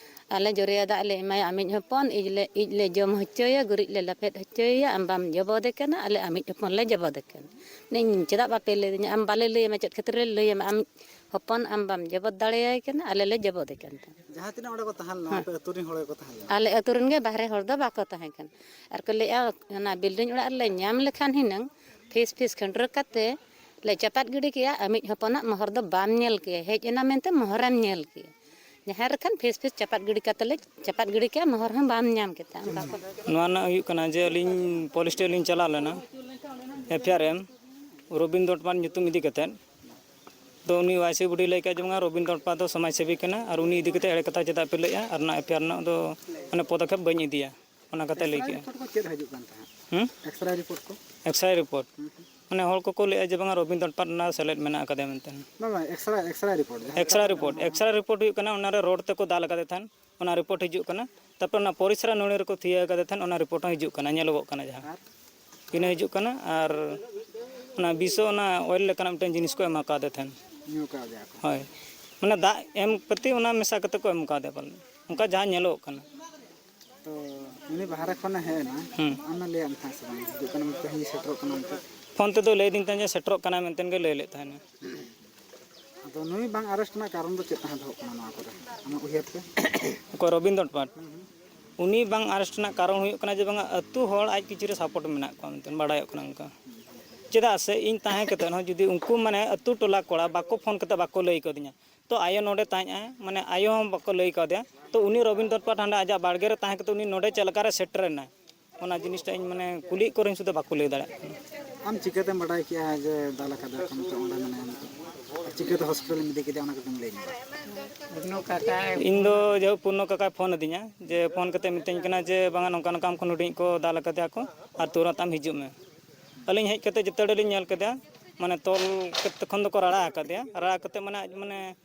ᱟᱞᱮ ᱡᱚᱨᱮᱭᱟ ᱫᱟᱜ ᱞᱮ ᱮᱢᱟᱭᱟ ᱟᱢᱤᱡ ᱦᱚᱯᱚᱱ, ᱤᱡ ᱞᱮ, ᱤᱡ ᱞᱮ ᱡᱚᱢ ᱦᱚᱪᱚᱭᱟ, ᱜᱩᱨᱤᱡ ᱞᱮ ᱞᱮᱯᱮᱫ ᱦᱚᱪᱚᱭᱮᱭᱟ, ᱟᱢ ᱵᱟᱢ ᱡᱚᱵᱚᱫᱮ ᱠᱟᱱᱟ, ᱟᱞᱮ ᱟᱢᱤᱡ ᱦᱚᱯᱚᱱ ᱞᱮ ᱡᱚᱵᱚᱫᱮ ᱠᱟᱱᱟ᱾ ᱢᱮᱱᱟᱹᱧ, "ᱪᱮᱫᱟᱜ ᱵᱟᱯᱮ ᱞᱟᱹᱭᱟᱫᱤᱧᱟ? ᱟᱢ ᱵᱟᱞᱮ ᱞᱟᱹᱭᱟᱢᱟ, ᱪᱮᱫ ᱠᱷᱟᱹᱛᱤᱨ ᱞᱮ ᱞᱟᱹᱭᱟᱢᱟ? ᱟᱢᱤᱡ ᱦᱚᱯᱚᱱ ᱟᱢ ᱵᱟᱢ ᱡᱚᱵᱚᱫ ᱫᱟᱲᱮᱭᱟᱭ ᱠᱟᱱᱟ, ᱟᱞᱮ ᱞᱮ ᱡᱚᱵᱚᱫᱮ ᱠᱟᱱ ᱛᱟᱢᱟ᱾" ᱡᱟᱦᱟᱸ ᱛᱤᱱᱟᱹᱜ ᱚᱸᱰᱮ ᱠᱚ ᱛᱟᱦᱮᱸ ᱞᱮᱱᱟ, ᱦᱮᱸ᱾ ᱟᱯᱮ ᱟᱹᱛᱩ ᱨᱮᱱ ᱦᱚᱲ ᱜᱮᱠᱚ ᱛᱟᱦᱮᱸ ᱞᱮᱱᱟ? ᱟᱞᱮ ᱟᱹᱛᱩ ᱨᱮᱱ ᱜᱮ ᱵᱟᱦᱨᱮ ᱦᱚᱲ ᱫᱚ ᱵᱟᱠᱚ ᱛᱟᱦᱮᱸ ᱠᱟᱱᱟ᱾ ᱟᱨ ᱠᱚ ᱞᱟᱹᱭᱮᱜᱼᱟ, "ᱚᱱᱟ building ᱚᱲᱟᱜ ᱨᱮᱞᱮ ᱧᱟᱢ ᱞᱮᱠᱷᱟᱱ ᱦᱤᱱᱟᱹᱝ ᱯᱷᱤᱥ ᱯᱷᱤᱥ ᱠᱷᱟᱹᱱᱰᱨᱟᱹ ᱠᱟᱛᱮ ᱞᱮ ᱪᱟᱯᱟᱫ ᱜᱤᱰᱤ ᱠᱮᱭᱟ, ᱟᱢᱤᱡ ᱦᱚᱯᱚᱱᱟᱜ ᱢᱚᱦᱚᱨ ᱫᱚ ᱵᱟᱢ ᱧᱮᱞ ᱠᱮᱭᱟ, ᱦᱮᱡ ᱮᱱᱟ ᱢᱮᱱᱛᱮ ᱢᱚᱦᱚᱨᱮᱢ ᱧᱮᱞ ᱠᱮᱭᱟ᱾ ᱡᱟᱦᱟᱸ ᱨᱮᱠᱷᱟᱱ ᱯᱷᱤᱥ ᱯᱷᱤᱥ ᱪᱟᱯᱟᱫ ᱜᱤᱰᱤ ᱠᱟᱛᱮ ᱞᱮ ᱪᱟᱯᱟᱫ ᱜᱤᱰᱤ ᱠᱮᱭᱟ, ᱢᱚᱦᱚᱨ ᱦᱚᱸ ᱵᱟᱢ ᱧᱟᱢ ᱠᱮᱛᱟ᱾" ᱚᱱᱠᱟ ᱠᱚ ᱱᱚᱣᱟ ᱨᱮᱱᱟᱜ ᱦᱩᱭᱩᱜ ᱠᱟᱱᱟ ᱡᱮ ᱟᱹᱞᱤᱧ ᱯᱩᱞᱤᱥ ᱴᱷᱮᱱ ᱞᱤᱧ ᱪᱟᱞᱟᱣ ᱞᱮᱱᱟ, ᱮᱯᱷ ᱟᱭ ᱟᱨ ᱮᱢ ᱨᱚᱵᱤᱱᱫᱨᱚ ᱴᱚᱴᱷᱟ ᱧᱩᱛᱩᱢ ᱤᱫᱤ ᱠᱟᱛᱮᱫ᱾ ᱛᱚ ᱩᱱᱤ ᱣᱟᱭ ᱥᱤ ᱵᱩᱰᱷᱤ ᱞᱟᱹᱭ ᱠᱮᱫᱟ ᱡᱮ, "ᱵᱟᱝᱟ, ᱨᱚᱵᱤᱱᱫᱨᱚ ᱴᱚᱴᱷᱟ ᱫᱚ ᱥᱚᱢᱟᱡᱽ ᱥᱮᱵᱤ ᱠᱟᱱᱟ ᱟᱨ ᱩᱱᱤ ᱤᱫᱤ ᱠᱟᱛᱮᱫ ᱮᱲᱮ ᱠᱟᱛᱷᱟ ᱪᱮᱫᱟᱜ ᱯᱮ ᱞᱟᱹᱭᱮᱫᱼᱟ, ᱟᱨ ᱚᱱᱟ ᱮᱯᱷ ᱟᱭ ᱟᱨ ᱨᱮᱱᱟᱜ ᱫᱚ ᱢᱟᱱᱮ ᱯᱚᱫᱚᱠᱷᱮᱯ ᱵᱟᱹᱧ ᱤᱫᱤᱭᱟ", ᱚᱱᱟ ᱠᱟᱛᱷᱟ ᱞᱟᱹᱭ ᱮᱠᱥᱨᱮ ᱠᱮᱫᱼᱟ᱾ ᱨᱤᱯᱳᱨᱴ ᱠᱚ ᱪᱮᱫ ᱦᱤᱡᱩᱜ ᱠᱟᱱ ᱛᱟᱦᱮᱸᱫ? ᱦᱩᱸ? ᱮᱠᱥᱨᱮ ᱨᱤᱯᱳᱨᱴ ᱠᱚ? ᱮᱠᱥᱨᱮ ᱨᱤᱯᱳᱨᱴ᱾ ᱦᱩᱸ, ᱦᱩᱸ᱾ ᱢᱟᱱᱮ ᱦᱚᱲ ᱠᱚᱠᱚ ᱞᱟᱹᱭᱮᱫᱼᱟ ᱡᱮ, "ᱵᱟᱝᱟ, ᱨᱚᱵᱤᱱᱫᱨᱚ ᱴᱚᱴᱷᱟ ᱨᱮᱱᱟᱜ ᱥᱮᱞᱮᱫ ᱢᱮᱱᱟᱜ ᱟᱠᱟᱫᱮᱭᱟ" ᱢᱮᱱᱛᱮ᱾ ᱵᱟᱝ, ᱵᱟᱝ, ᱮᱠᱥᱨᱮ, ᱮᱠᱥᱨᱮ ᱨᱤᱯᱳᱨᱴ, ᱡᱟᱦᱟᱸ ᱮᱠᱥᱨᱮ ᱞᱮᱠᱟ ᱨᱤᱯᱳᱨᱴ, ᱦᱚᱲᱢᱚ ᱮᱠᱥᱨᱮ ᱨᱤᱯᱳᱨᱴ ᱦᱩᱭᱩᱜ ᱠᱟᱱᱟ, ᱚᱱᱟᱨᱮ ᱨᱚᱰ ᱛᱮᱠᱚ ᱫᱟᱞ ᱟᱠᱟᱫᱮ ᱛᱟᱦᱮᱸᱫ, ᱚᱱᱟ ᱨᱤᱯᱳᱨᱴ ᱦᱤᱡᱩᱜ ᱠᱟᱱᱟ᱾ ᱛᱟᱨᱯᱚᱨ ᱚᱱᱟ ᱯᱚᱨᱤᱥᱨᱟ ᱱᱟᱹᱲᱤ ᱨᱮᱠᱚ ᱛᱷᱤᱭᱟᱹ ᱟᱠᱟᱫᱮ ᱛᱟᱦᱮᱸᱫ, ᱚᱱᱟ ᱨᱤᱯᱳᱨᱴ ᱦᱚᱸ ᱦᱤᱡᱩᱜ ᱠᱟᱱᱟ, ᱧᱮᱞᱚᱜᱚᱜ ᱠᱟᱱᱟ ᱡᱟᱦᱟᱸ᱾ ᱟᱨ? ᱤᱱᱟᱹ ᱦᱤᱡᱩᱜ ᱠᱟᱱᱟ᱾ ᱟᱨ ᱚᱱᱟ ᱵᱤᱥᱚ, ᱚᱱᱟ ᱚᱭᱮᱞ ᱞᱮᱠᱟᱱᱟᱜ ᱢᱤᱫᱴᱮᱱ ᱡᱤᱱᱤᱥ ᱠᱚ ᱮᱢᱟ ᱠᱟᱫᱮ ᱛᱟᱦᱮᱸᱫ᱾ ᱧᱩ ᱠᱟᱣᱫᱮᱭᱟ ᱠᱚ? ᱦᱳᱭ, ᱢᱟᱱᱮ ᱫᱟᱜ ᱮᱢ ᱯᱨᱚᱛᱤ ᱚᱱᱟ ᱢᱮᱥᱟ ᱠᱟᱛᱮ ᱠᱚ ᱮᱢ ᱠᱟᱣᱫᱮᱭᱟ ᱯᱟᱞᱮ, ᱚᱱᱠᱟ ᱡᱟᱦᱟᱸ ᱧᱮᱞᱚᱜ ᱠᱟᱱᱟ᱾ ᱛᱚ ᱩᱱᱤ ᱵᱟᱦᱨᱮ ᱠᱷᱚᱱᱮ ᱦᱮᱡ ᱮᱱᱟ, ᱦᱩᱸ᱾ ᱟᱢᱮ ᱞᱟᱹᱭᱟᱫ ᱢᱮ ᱛᱟᱦᱮᱸᱫ ᱥᱮ ᱵᱟᱝ, ᱦᱤᱡᱩᱜ ᱠᱟᱱᱟ ᱢᱮᱱᱛᱮ, ᱦᱮᱸ, ᱥᱮᱴᱮᱨᱚᱜ ᱠᱟᱱᱟ ᱢᱮᱱᱛᱮ? ᱯᱷᱳᱱ ᱛᱮᱫᱚ ᱞᱟᱹᱭ ᱟᱹᱫᱤᱧ ᱛᱟᱦᱮᱸᱫ ᱡᱮ ᱥᱮᱴᱮᱨᱚᱜ ᱠᱟᱱᱟ ᱢᱮᱱᱛᱮ ᱜᱮ ᱞᱟᱹᱭ ᱞᱮᱫ ᱛᱟᱦᱮᱱᱟ᱾ ᱟᱫᱚ ᱱᱩᱭ ᱵᱟᱝ ᱟᱨᱮᱥᱴ ᱨᱮᱱᱟᱜ ᱠᱟᱨᱚᱱ ᱫᱚ ᱪᱮᱫ ᱛᱟᱦᱮᱸ ᱫᱚᱦᱚᱜ ᱠᱟᱱᱟ ᱱᱚᱣᱟ ᱠᱚᱨᱮ, ᱟᱢᱟᱜ ᱩᱭᱦᱟᱹᱨ ᱛᱮ? ᱚᱠᱚᱭ, ᱨᱚᱵᱤᱱᱫᱨᱚ ᱴᱚᱴᱷᱟ? ᱦᱩᱸ, ᱦᱩᱸ᱾ ᱩᱱᱤ ᱵᱟᱝ ᱟᱨᱮᱥᱴ ᱨᱮᱱᱟᱜ ᱠᱟᱨᱚᱱ ᱦᱩᱭᱩᱜ ᱠᱟᱱᱟ ᱡᱮ, ᱵᱟᱝᱟ, ᱟᱹᱛᱩ ᱦᱚᱲ ᱟᱡ ᱯᱤᱪᱷᱤ ᱨᱮ ᱥᱟᱯᱳᱨᱴ ᱢᱮᱱᱟᱜ ᱠᱚᱣᱟ ᱢᱮᱱᱛᱮ ᱵᱟᱲᱟᱭᱚᱜ ᱠᱟᱱᱟ ᱚᱱᱠᱟ᱾ ᱪᱮᱫᱟᱜ ᱥᱮ ᱤᱧ ᱛᱟᱦᱮᱸ ᱠᱟᱛᱮᱫ ᱦᱚᱸ ᱡᱩᱫᱤ ᱩᱱᱠᱩ, ᱢᱟᱱᱮ, ᱟᱹᱛᱩ ᱴᱚᱞᱟ ᱠᱚᱲᱟ ᱵᱟᱠᱚ ᱯᱷᱳᱱ ᱠᱟᱛᱮᱫ ᱵᱟᱠᱚ ᱞᱟᱹᱭ ᱠᱟᱣᱫᱤᱧᱟ, ᱛᱚ ᱟᱭᱳ ᱱᱚᱰᱮ ᱛᱟᱦᱮᱸᱫ ᱟᱭ, ᱢᱟᱱᱮ, ᱟᱭᱳ ᱦᱚᱸ ᱵᱟᱠᱚ ᱞᱟᱹᱭ ᱠᱟᱣᱫᱮᱭᱟ, ᱛᱚ ᱩᱱᱤ ᱨᱚᱵᱤᱱᱫᱨᱚ ᱴᱚᱴᱷᱟ ᱦᱟᱸᱰᱮ ᱟᱡᱟᱜ ᱵᱟᱲᱜᱮ ᱨᱮ ᱛᱟᱦᱮᱸ ᱠᱟᱛᱮᱫ ᱩᱱᱤ ᱱᱚᱰᱮ ᱪᱮᱫ ᱞᱮᱠᱟ ᱨᱮ ᱥᱮᱴᱮᱨ ᱮᱱᱟᱭ? ᱚᱱᱟ ᱡᱤᱱᱤᱥᱴᱟ ᱤᱧ, ᱢᱟᱱᱮ, ᱠᱩᱞᱤᱭᱮᱫ ᱠᱚ ᱨᱮᱦᱚᱸ ᱥᱩᱫᱷᱩ ᱵᱟᱠᱚ ᱞᱟᱹᱭ ᱫᱟᱲᱮᱭᱟᱜ ᱠᱟᱱᱟ᱾ ᱟᱢ ᱪᱤᱠᱟᱹᱛᱮᱢ ᱵᱟᱰᱟᱭ ᱠᱮᱜᱼᱟ ᱡᱮ ᱫᱟᱞ ᱟᱠᱟᱫᱟ ᱠᱚ ᱢᱮᱱᱛᱮ ᱚᱸᱰᱮ, ᱢᱟᱱᱮ, ᱪᱤᱠᱟᱹᱛᱮ ᱦᱚᱥᱯᱤᱴᱟᱞᱮᱢ ᱤᱫᱤ ᱠᱮᱫᱮᱭᱟ, ᱚᱱᱟ ᱠᱟᱹᱴᱤᱡ ᱮᱢ ᱞᱟᱹᱭ ᱧᱚᱜᱟ? ᱯᱩᱨᱱᱚ ᱠᱟᱠᱟ᱾ ᱤᱧ ᱫᱚ ᱡᱟᱭᱦᱳᱠ ᱯᱩᱨᱱᱚ ᱠᱟᱠᱟᱭ ᱯᱷᱳᱱ ᱟᱹᱫᱤᱧᱟ, ᱡᱮ ᱯᱷᱳᱱ ᱠᱟᱛᱮ ᱢᱤᱛᱟᱹᱧ ᱠᱟᱱᱟ ᱡᱮ, "ᱵᱟᱝᱟ, ᱱᱚᱝᱠᱟ ᱱᱚᱝᱠᱟ ᱟᱢ ᱠᱷᱚᱱ ᱦᱩᱰᱤᱧ ᱠᱚ ᱫᱟᱞ ᱟᱠᱟᱫᱮᱭᱟ ᱠᱚ ᱟᱨ ᱛᱩᱨᱟᱹᱛ ᱟᱢ ᱦᱤᱡᱩᱜ ᱢᱮ᱾" ᱟᱹᱞᱤᱧ ᱦᱮᱡ ᱠᱟᱛᱮ ᱡᱮᱛᱮ ᱦᱚᱲ ᱞᱤᱧ ᱧᱮᱞ ᱠᱮᱫᱟ, ᱢᱟᱱᱮ, ᱛᱚᱞ ᱠᱟᱛᱮ ᱛᱚᱠᱷᱚᱱ ᱫᱚᱠᱚ ᱨᱟᱲᱟ ᱟᱠᱟᱫᱮᱭᱟ, ᱨᱟᱲᱟ ᱠᱟᱛᱮ, ᱢᱟᱱᱮ, ᱟᱡ, ᱢᱟᱱᱮ,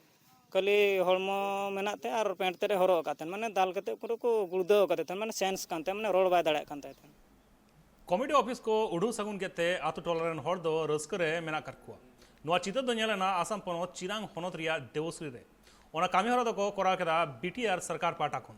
ᱠᱷᱟᱹᱞᱤ ᱦᱚᱲᱢᱚ ᱢᱮᱱᱟᱜ ᱛᱟᱭᱟ ᱟᱨ ᱯᱮᱱᱴ ᱛᱮᱫ ᱮ ᱦᱚᱨᱚᱜ ᱟᱠᱟᱫ ᱛᱟᱦᱮᱱ, ᱢᱟᱱᱮ ᱫᱟᱞ ᱠᱟᱛᱮᱫ ᱯᱩᱨᱟᱹ ᱠᱚ ᱜᱩᱲᱫᱟᱹᱣ ᱟᱠᱟᱫᱮ ᱛᱟᱦᱮᱱ, ᱢᱟᱱᱮ ᱥᱮᱱᱥ ᱠᱟᱱ ᱛᱟᱭᱟ, ᱢᱟᱱᱮ ᱨᱚᱲ ᱵᱟᱭ ᱫᱟᱲᱮᱭᱟᱜ ᱠᱟᱱ ᱛᱟᱦᱮᱸ ᱛᱟᱦᱮᱱ᱾ ᱠᱚᱢᱤᱴᱤ ᱚᱯᱷᱤᱥ ᱠᱚ ᱩᱰᱩᱠ ᱥᱟᱹᱜᱩᱱ ᱠᱮᱫ ᱛᱮ ᱟᱛᱳ ᱴᱚᱞᱟ ᱨᱮᱱ ᱦᱚᱲ ᱫᱚ ᱨᱟᱹᱥᱠᱟᱹ ᱨᱮ ᱢᱮᱱᱟᱜ ᱟᱠᱟᱫ ᱠᱚᱣᱟ᱾ ᱱᱚᱣᱟ ᱪᱤᱛᱟᱹᱨ ᱫᱚ ᱧᱮᱞ ᱮᱱᱟ ᱟᱥᱟᱢ ᱯᱚᱱᱚᱛ ᱪᱤᱨᱟᱝ ᱦᱚᱱᱚᱛ ᱨᱮᱭᱟᱜ ᱰᱮᱣᱚᱥᱨᱤ ᱨᱮ᱾ ᱚᱱᱟ ᱠᱟᱹᱢᱤ ᱦᱚᱨᱟ ᱫᱚᱠᱚ ᱠᱚᱨᱟᱣ ᱠᱮᱫᱟ ᱵᱤ ᱴᱤ ᱟᱨ ᱥᱚᱨᱠᱟᱨ ᱯᱟᱦᱴᱟ ᱠᱷᱚᱱ᱾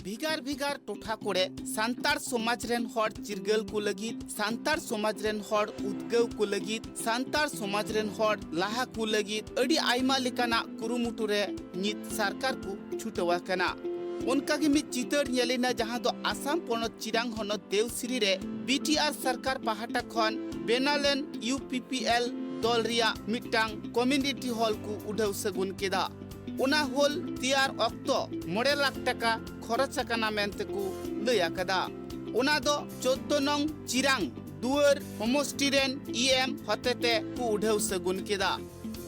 ᱵᱷᱮᱜᱟᱨ ᱵᱷᱮᱜᱟᱨ ᱴᱚᱴᱷᱟ ᱠᱚᱨᱮ ᱥᱟᱱᱛᱟᱲ ᱥᱚᱢᱟᱡᱽ ᱨᱮᱱ ᱦᱚᱲ ᱪᱤᱨᱜᱟᱹᱞ ᱠᱚ ᱞᱟᱹᱜᱤᱫ, ᱥᱟᱱᱛᱟᱲ ᱥᱚᱢᱟᱡᱽ ᱨᱮᱱ ᱦᱚᱲ ᱩᱫᱽᱜᱟᱹᱣ ᱠᱚ ᱞᱟᱹᱜᱤᱫ, ᱥᱟᱱᱛᱟᱲ ᱥᱚᱢᱟᱡᱽ ᱨᱮᱱ ᱦᱚᱲ ᱞᱟᱦᱟ ᱠᱚ ᱞᱟᱹᱜᱤᱫ ᱟᱹᱰᱤ ᱟᱭᱢᱟ ᱞᱮᱠᱟᱱᱟᱜ ᱠᱩᱨᱩᱢᱩᱴᱩ ᱨᱮ ᱱᱤᱛ ᱥᱚᱨᱠᱟᱨ ᱠᱚ ᱪᱷᱩᱴᱟᱹᱣ ᱟᱠᱟᱱᱟ᱾ ᱚᱱᱠᱟ ᱜᱮ ᱢᱤᱫ ᱪᱤᱛᱟᱹᱨ ᱧᱮᱞ ᱮᱱᱟ, ᱡᱟᱦᱟᱸ ᱫᱚ ᱟᱥᱟᱢ ᱯᱚᱱᱚᱛ ᱪᱤᱨᱟᱝ ᱦᱚᱱᱚᱛ ᱫᱮᱣᱥᱨᱤ ᱨᱮ ᱵᱤ ᱴᱤ ᱟᱨ ᱥᱚᱨᱠᱟᱨ ᱯᱟᱦᱴᱟ ᱠᱷᱚᱱ ᱵᱮᱱᱟᱣ ᱞᱮᱱ ᱭᱩ ᱯᱤ ᱯᱤ ᱮᱞ ᱫᱚᱞ ᱨᱮᱭᱟᱜ ᱢᱤᱫᱴᱟᱝ ᱠᱚᱢᱤᱭᱩᱱᱤᱴᱤ ᱦᱚᱞ ᱠᱚ ᱩᱰᱷᱟᱹᱣ ᱥᱟᱹᱜᱩᱱ ᱠᱮᱫᱟ᱾ ᱚᱱᱟ ᱦᱚᱞ ᱛᱮᱭᱟᱨ ᱚᱠᱛᱚ ᱢᱚᱬᱮ ᱞᱟᱠᱷ ᱴᱟᱠᱟ ᱠᱷᱚᱨᱚᱪ ᱟᱠᱟᱱᱟ ᱢᱮᱱᱛᱮ ᱠᱚ ᱞᱟᱹᱭ ᱟᱠᱟᱫᱟ᱾ ᱚᱱᱟ ᱫᱚ ᱪᱳᱫᱽᱫᱳ ᱱᱚᱝ ᱪᱤᱨᱟᱝ ᱫᱩᱣᱟᱹᱨ ᱦᱚᱢᱚᱥᱴᱤ ᱨᱮᱱ ᱤ ᱮᱢ ᱦᱚᱛᱮᱛᱮ ᱠᱚ ᱩᱰᱷᱟᱹᱣ ᱥᱟᱹᱜᱩᱱ ᱠᱮᱫᱟ᱾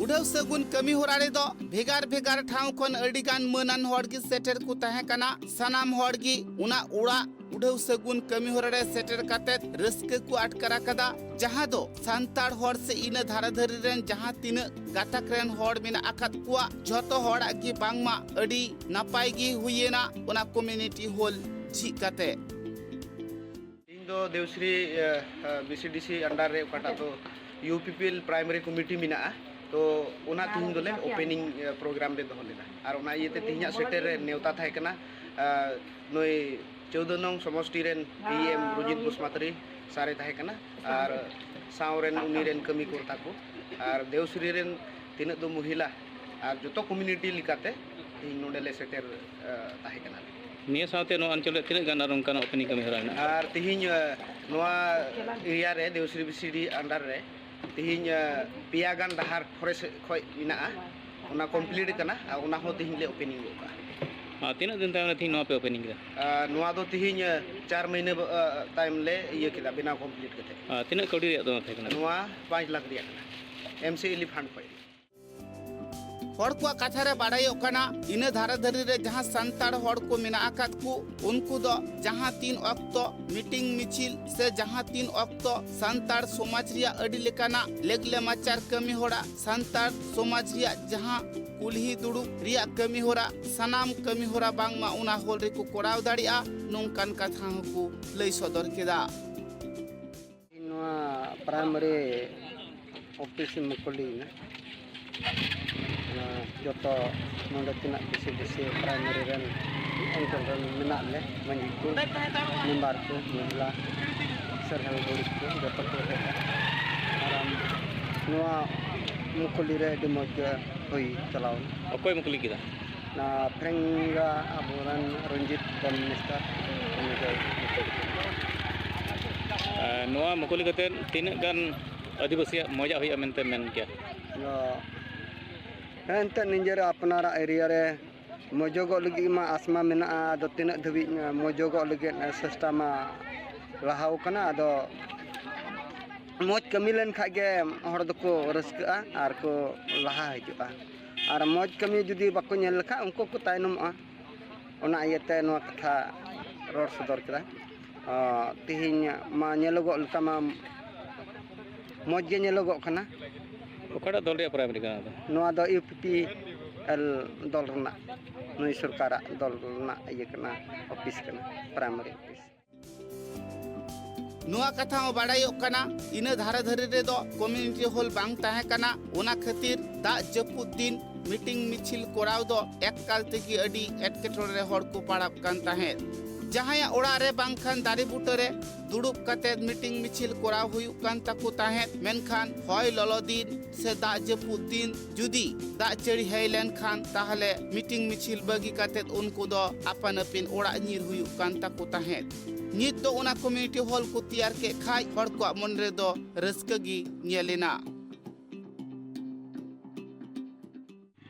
ᱩᱰᱷᱟᱹᱣ ᱥᱟᱹᱜᱩᱱ ᱠᱟᱹᱢᱤ ᱦᱚᱨᱟ ᱨᱮᱫᱚ ᱵᱷᱮᱜᱟᱨ ᱵᱷᱮᱜᱟᱨ ᱴᱷᱟᱶ ᱠᱷᱚᱱ ᱟᱹᱰᱤ ᱜᱟᱱ ᱢᱟᱹᱱᱟᱱ ᱦᱚᱲ ᱜᱮ ᱥᱮᱴᱮᱨ ᱠᱚ ᱛᱟᱦᱮᱸ ᱠᱟᱱᱟ᱾ ᱥᱟᱱᱟᱢ ᱦᱚᱲ ᱜᱮ ᱚᱱᱟ ᱚᱲᱟᱜ ᱩᱰᱷᱟᱹᱣ ᱥᱟᱹᱜᱩᱱ ᱠᱟᱹᱢᱤ ᱦᱚᱨᱟ ᱨᱮ ᱥᱮᱴᱮᱨ ᱠᱟᱛᱮ ᱨᱟᱹᱥᱠᱟᱹ ᱠᱚ ᱟᱴᱠᱟᱨ ᱟᱠᱟᱫᱟ, ᱡᱟᱦᱟᱸ ᱫᱚ ᱥᱟᱱᱛᱟᱲ ᱦᱚᱲ ᱥᱮ ᱤᱱᱟᱹ ᱫᱷᱟᱨᱮ ᱫᱷᱟᱨᱮ ᱨᱮᱱ ᱡᱟᱦᱟᱸ ᱛᱤᱱᱟᱹᱜ ᱜᱟᱛᱟᱠ ᱨᱮᱱ ᱦᱚᱲ ᱢᱮᱱᱟᱜ ᱟᱠᱟᱫ ᱠᱚᱣᱟ, ᱡᱷᱚᱛᱚ ᱦᱚᱲᱟᱜ ᱜᱮ ᱵᱟᱝᱢᱟ ᱟᱹᱰᱤ ᱱᱟᱯᱟᱭ ᱜᱮ ᱦᱩᱭᱮᱱᱟ ᱚᱱᱟ ᱠᱚᱢᱤᱭᱩᱱᱤᱴᱤ ᱦᱚᱞ ᱡᱷᱤᱡ ᱠᱟᱛᱮ᱾ ᱤᱧ ᱫᱚ ᱫᱮᱣᱥᱨᱤ, ᱮ, ᱮ, ᱵᱤ ᱥᱤ ᱰᱤ ᱥᱤ under ᱨᱮ ᱚᱠᱟᱴᱟᱜ ᱫᱚ U P P L primary committee ᱢᱮᱱᱟᱜᱼᱟ, ᱛᱚ ᱚᱱᱟ ᱛᱤᱦᱤᱧ ᱫᱚᱞᱮ opening, ᱮ, program ᱞᱮ ᱫᱚᱦᱚ ᱞᱮᱫᱟ᱾ ᱟᱨ ᱚᱱᱟ ᱤᱭᱟᱹᱛᱮ ᱛᱤᱦᱤᱧᱟᱜ ᱥᱮᱴᱮᱨ ᱨᱮ ᱱᱮᱣᱛᱟ ᱛᱟᱦᱮᱸ ᱠᱟᱱᱟ, ᱟ, ᱱᱩᱭ ᱪᱳᱫᱽᱫᱳ ᱱᱚᱝ ᱥᱚᱢᱚᱥᱴᱤ ᱨᱮᱱ ᱤ ᱮᱢ ᱨᱚᱡᱤᱛ ᱵᱚᱥᱩᱢᱟᱛᱟᱨᱤ ᱥᱟᱨᱮ ᱛᱟᱦᱮᱸ ᱠᱟᱱᱟ, ᱟᱨ ᱥᱟᱶ ᱨᱮᱱ ᱩᱱᱤ ᱨᱮᱱ ᱠᱟᱹᱢᱤ ᱠᱚᱨᱛᱟ ᱠᱚ, ᱟᱨ ᱫᱮᱣᱥᱨᱤ ᱨᱮᱱ ᱛᱤᱱᱟᱹᱜ ᱫᱚ ᱢᱚᱦᱤᱞᱟ, ᱟᱨ ᱡᱚᱛᱚ community ᱞᱮᱠᱟᱛᱮ ᱛᱤᱦᱤᱧ ᱱᱚᱰᱮ ᱞᱮ ᱥᱮᱴᱮᱨ, ᱟ, ᱛᱟᱦᱮᱸ ᱠᱟᱱᱟ᱾ ᱱᱤᱭᱟᱹ ᱥᱟᱶᱛᱮ ᱱᱚᱣᱟ ᱚᱧᱪᱚᱞ ᱨᱮ ᱛᱤᱱᱟᱹᱜ ᱜᱟᱱ ᱟᱨ ᱚᱱᱠᱟᱱᱟᱜ opening ᱠᱟᱹᱢᱤ ᱦᱚᱨᱟ ᱢᱮᱱᱟᱜᱼᱟ? ᱟᱨ ᱛᱤᱦᱤᱧ, ᱟ, ᱱᱚᱣᱟ area ᱨᱮ ᱫᱮᱣᱥᱨᱤ ᱵᱤ ᱥᱤ ᱰᱤ under ᱨᱮ ᱛᱤᱦᱤᱧ, ᱟ, ᱯᱮᱭᱟ ᱜᱟᱱ ᱰᱟᱦᱟᱨ forest ᱠᱷᱚᱡ ᱢᱮᱱᱟᱜᱼᱟ, ᱚᱱᱟ complete ᱠᱟᱱᱟ, ᱟᱨ ᱚᱱᱟ ᱦᱚᱸ ᱛᱤᱦᱤᱧ ᱞᱮ opening ᱜᱚᱫ ᱠᱟᱜᱼᱟ᱾ ᱟᱨ ᱛᱤᱱᱟᱹᱜ ᱫᱤᱱ ᱛᱟᱭᱚᱢ ᱨᱮ ᱛᱤᱦᱤᱧ ᱱᱚᱣᱟ ᱯᱮ opening ᱠᱮᱫᱟ? ᱟ, ᱱᱚᱣᱟ ᱫᱚ ᱛᱤᱦᱤᱧ, ᱟ, ᱪᱟᱨ ᱢᱟᱹᱦᱱᱟᱹ, ᱟ, ᱛᱟᱭᱚᱢ ᱞᱮ ᱤᱭᱟᱹ ᱠᱮᱫᱟ, ᱵᱮᱱᱟᱣ complete ᱠᱟᱛᱮ᱾ ᱟᱨ ᱛᱤᱱᱟᱹᱜ ᱠᱟᱹᱣᱰᱤ ᱨᱮᱭᱟᱜ ᱫᱚ ᱛᱟᱦᱮᱸ ᱠᱟᱱᱟ? ᱱᱚᱣᱟ ᱯᱟᱸᱪ ᱞᱟᱠᱷ ᱨᱮᱭᱟᱜ ᱠᱟᱱᱟ, M C L E fund ᱠᱷᱚᱡ᱾ ᱦᱚᱲ ᱠᱚᱣᱟᱜ ᱠᱟᱛᱷᱟ ᱨᱮ ᱵᱟᱲᱟᱭᱚᱜ ᱠᱟᱱᱟ, ᱤᱱᱟᱹ ᱫᱷᱟᱨᱮ ᱫᱷᱟᱹᱨᱤ ᱨᱮ ᱡᱟᱦᱟᱸ ᱥᱟᱱᱛᱟᱲ ᱦᱚᱲ ᱠᱚ ᱢᱮᱱᱟᱜ ᱟᱠᱟᱫ ᱠᱚ, ᱩᱱᱠᱩ ᱫᱚ ᱡᱟᱦᱟᱸ ᱛᱤᱱ ᱚᱠᱛᱚ meeting ᱢᱤᱪᱷᱤᱞ ᱥᱮ ᱡᱟᱦᱟᱸ ᱛᱤᱱ ᱚᱠᱛᱚ ᱥᱟᱱᱛᱟᱲ ᱥᱚᱢᱟᱡᱽ ᱨᱮᱭᱟᱜ ᱟᱹᱰᱤ ᱞᱮᱠᱟᱱᱟᱜ ᱞᱮᱜᱽ ᱞᱮᱢᱟᱪᱟᱨ ᱠᱟᱹᱢᱤ ᱦᱚᱨᱟ, ᱥᱟᱱᱛᱟᱲ ᱥᱚᱢᱟᱡᱽ ᱨᱮᱭᱟᱜ ᱡᱟᱦᱟᱸ ᱠᱩᱞᱦᱤ ᱫᱩᱲᱩᱵ ᱨᱮᱭᱟᱜ ᱠᱟᱹᱢᱤ ᱦᱚᱨᱟ, ᱥᱟᱱᱟᱢ ᱠᱟᱹᱢᱤ ᱦᱚᱨᱟ ᱵᱟᱝᱢᱟ ᱚᱱᱟ ᱦᱚᱞ ᱨᱮᱠᱚ ᱠᱚᱨᱟᱣ ᱫᱟᱲᱮᱭᱟᱜᱼᱟ, ᱱᱚᱝᱠᱟᱱ ᱠᱟᱛᱷᱟ ᱦᱚᱸᱠᱚ ᱞᱟᱹᱭ ᱥᱚᱫᱚᱨ ᱠᱮᱫᱟ᱾ ᱱᱚᱣᱟ primary ᱚᱯᱷᱤᱥ ᱮᱢ ᱠᱩᱞᱤᱭᱮᱱᱟ᱾ ᱚᱱᱟ ᱡᱚᱛᱚ ᱱᱚᱰᱮ ᱛᱤᱱᱟᱹᱜ ᱵᱮᱥᱤ ᱵᱮᱥᱤ ᱯᱨᱟᱭᱢᱟᱨᱤ ᱨᱮᱱ ᱩᱱᱠᱩ ᱨᱮᱱ ᱢᱮᱱᱟᱜ ᱞᱮ, ᱢᱟᱹᱡᱷᱤ ᱠᱚ, ᱢᱮᱢᱵᱟᱨ ᱠᱚ, ᱢᱚᱦᱤᱞᱟ ᱥᱮᱞᱯ ᱦᱮᱞᱯ ᱜᱨᱩᱯ ᱠᱚ, ᱡᱚᱛᱚ ᱠᱚ ᱦᱮᱡ ᱮᱱᱟ᱾ ᱟᱨ ᱱᱚᱣᱟ ᱢᱩᱠᱩᱞᱤ ᱨᱮ ᱟᱹᱰᱤ ᱢᱚᱡᱽ ᱜᱮ ᱦᱩᱭ ᱪᱟᱞᱟᱣ ᱮᱱᱟ᱾ ᱚᱠᱚᱭ ᱢᱩᱠᱩᱞᱤ ᱠᱮᱫᱟ? ᱱᱚᱣᱟ ᱯᱷᱨᱮᱝᱜᱟ ᱟᱵᱚᱨᱮᱱ ᱨᱚᱧᱡᱤᱛ ᱫᱚᱞ ᱢᱤᱱᱤᱥᱴᱟᱨ, ᱩᱱᱤ ᱫᱚᱭ ᱢᱩᱠᱩᱞᱤ ᱠᱮᱫᱟ᱾ ᱟᱨ ᱱᱚᱣᱟ ᱢᱩᱠᱩᱞᱤ ᱠᱟᱛᱮ ᱛᱤᱱᱟᱹᱜ ᱜᱟᱱ ᱟᱹᱫᱤᱵᱟᱹᱥᱤᱭᱟᱜ ᱢᱚᱡᱟᱜ ᱦᱩᱭᱩᱜᱼᱟ ᱢᱮᱱᱛᱮ ᱢᱮᱱ ᱠᱮᱭᱟ? ᱟᱫᱚ ᱦᱮᱸ, ᱮᱱᱛᱮᱫ ᱱᱤᱡᱮᱨ ᱟᱯᱱᱟᱨᱟᱜ ᱮᱨᱤᱭᱟ ᱨᱮ ᱢᱚᱡᱚᱜᱚᱜ ᱞᱟᱹᱜᱤᱫ ᱢᱟ ᱟᱥ ᱢᱟ ᱢᱮᱱᱟᱜᱼᱟ, ᱟᱫᱚ ᱛᱤᱱᱟᱹᱜ ᱫᱷᱟᱹᱵᱤᱡ ᱢᱚᱡᱚᱜᱚᱜ ᱞᱟᱹᱜᱤᱫ ᱪᱮᱥᱴᱟ ᱢᱟ ᱞᱟᱦᱟᱣ ᱠᱟᱱᱟ᱾ ᱟᱫᱚ ᱢᱚᱡᱽ ᱠᱟᱹᱢᱤ ᱞᱮᱱ ᱠᱷᱟᱡ ᱜᱮ ᱦᱚᱲ ᱫᱚᱠᱚ ᱨᱟᱹᱥᱠᱟᱹᱜᱼᱟ ᱟᱨ ᱠᱚ ᱞᱟᱦᱟ ᱦᱤᱡᱩᱜᱼᱟ᱾ ᱟᱨ ᱢᱚᱡᱽ ᱠᱟᱹᱢᱤ ᱡᱩᱫᱤ ᱵᱟᱠᱚ ᱧᱮᱞ ᱞᱮᱠᱷᱟᱡ, ᱩᱱᱠᱩ ᱠᱚ ᱛᱟᱭᱱᱚᱢᱚᱜᱼᱟ᱾ ᱚᱱᱟ ᱤᱭᱟᱹᱛᱮ ᱱᱚᱣᱟ ᱠᱟᱛᱷᱟ ᱨᱚᱲ ᱥᱚᱫᱚᱨ ᱠᱮᱫᱟ᱾ ᱚ, ᱛᱮᱦᱮᱧ ᱢᱟ ᱧᱮᱞᱚᱜᱚᱜ ᱞᱮᱠᱟ ᱢᱟ ᱢᱚᱡᱽ ᱜᱮ ᱧᱮᱞᱚᱜᱚᱜ ᱠᱟᱱᱟ᱾ ᱚᱠᱟᱴᱟᱜ ᱫᱚᱞ ᱨᱮᱭᱟᱜ ᱯᱨᱟᱭᱢᱟᱨᱤ ᱠᱟᱱᱟ ᱚᱱᱟ ᱫᱚ? ᱱᱚᱣᱟ ᱫᱚ ᱤᱭᱩ ᱯᱤ ᱯᱤ ᱮᱞ ᱫᱚᱞ ᱨᱮᱱᱟᱜ, ᱱᱩᱭ ᱥᱚᱨᱠᱟᱨᱟᱜ ᱫᱚᱞ ᱨᱮᱱᱟᱜ ᱤᱭᱟᱹ ᱠᱟᱱᱟ, ᱚᱯᱷᱤᱥ ᱠᱟᱱᱟ, ᱯᱨᱟᱭᱢᱟᱨᱤ ᱚᱯᱷᱤᱥ᱾ ᱱᱚᱣᱟ ᱠᱟᱛᱷᱟ ᱦᱚᱸ ᱵᱟᱲᱟᱭᱚᱜ ᱠᱟᱱᱟ, ᱤᱱᱟᱹ ᱫᱷᱟᱨᱮ ᱫᱷᱟᱨᱮ ᱨᱮᱫᱚ ᱠᱚᱢᱤᱭᱩᱱᱤᱴᱤ ᱦᱚᱞ ᱵᱟᱝ ᱛᱟᱦᱮᱸ ᱠᱟᱱᱟ᱾ ᱚᱱᱟ ᱠᱷᱟᱹᱛᱤᱨ ᱫᱟᱜ ᱡᱟᱹᱯᱩᱫ ᱫᱤᱱ ᱢᱤᱴᱤᱝ ᱢᱤᱪᱷᱤᱞ ᱠᱚᱨᱟᱣ ᱫᱚ ᱮᱠᱟᱞ ᱛᱮᱜᱮ ᱟᱹᱰᱤ ᱮᱴᱠᱮᱴᱚᱬᱮ ᱨᱮ ᱦᱚᱲ ᱠᱚ ᱯᱟᱲᱟᱜ ᱠᱟᱱ ᱛᱟᱦᱮᱸᱫ᱾ ᱡᱟᱦᱟᱸᱭᱟᱜ ᱚᱲᱟᱜ ᱨᱮ ᱵᱟᱝᱠᱷᱟᱱ ᱫᱟᱨᱮ ᱵᱩᱴᱟᱹ ᱨᱮ ᱫᱩᱲᱩᱵ ᱠᱟᱛᱮ ᱢᱤᱴᱤᱝ ᱢᱤᱪᱷᱤᱞ ᱠᱚᱨᱟᱣ ᱦᱩᱭᱩᱜ ᱠᱟᱱ ᱛᱟᱠᱚ ᱛᱟᱦᱮᱸᱫ, ᱢᱮᱱᱠᱷᱟᱱ ᱦᱚᱭ ᱞᱚᱞᱚ ᱫᱤᱱ ᱥᱮ ᱫᱟᱜ ᱡᱟᱹᱯᱩᱫ ᱫᱤᱱ ᱡᱩᱫᱤ ᱫᱟᱜ ᱡᱟᱹᱲᱤ ᱦᱮᱡ ᱞᱮᱱᱠᱷᱟᱱ, ᱛᱟᱦᱞᱮ ᱢᱤᱴᱤᱝ ᱢᱤᱪᱷᱤᱞ ᱵᱟᱹᱜᱤ ᱠᱟᱛᱮ ᱩᱱᱠᱩ ᱫᱚ ᱟᱯᱟᱱ ᱟᱹᱯᱤᱱ ᱚᱲᱟᱜ ᱧᱤᱨ ᱦᱩᱭᱩᱜ ᱠᱟᱱ ᱛᱟᱠᱚ ᱛᱟᱦᱮᱸᱫ᱾ ᱱᱤᱛ ᱫᱚ ᱚᱱᱟ ᱠᱚᱢᱤᱭᱩᱱᱤᱴᱤ ᱦᱚᱞ ᱠᱚ ᱛᱮᱭᱟᱨ ᱠᱮᱫ ᱠᱷᱟᱡ ᱦᱚᱲ ᱠᱚᱣᱟᱜ ᱢᱚᱱᱮ ᱨᱮᱫᱚ ᱨᱟᱹᱥᱠᱟᱹ ᱜᱮ ᱧᱮᱞ ᱮᱱᱟ᱾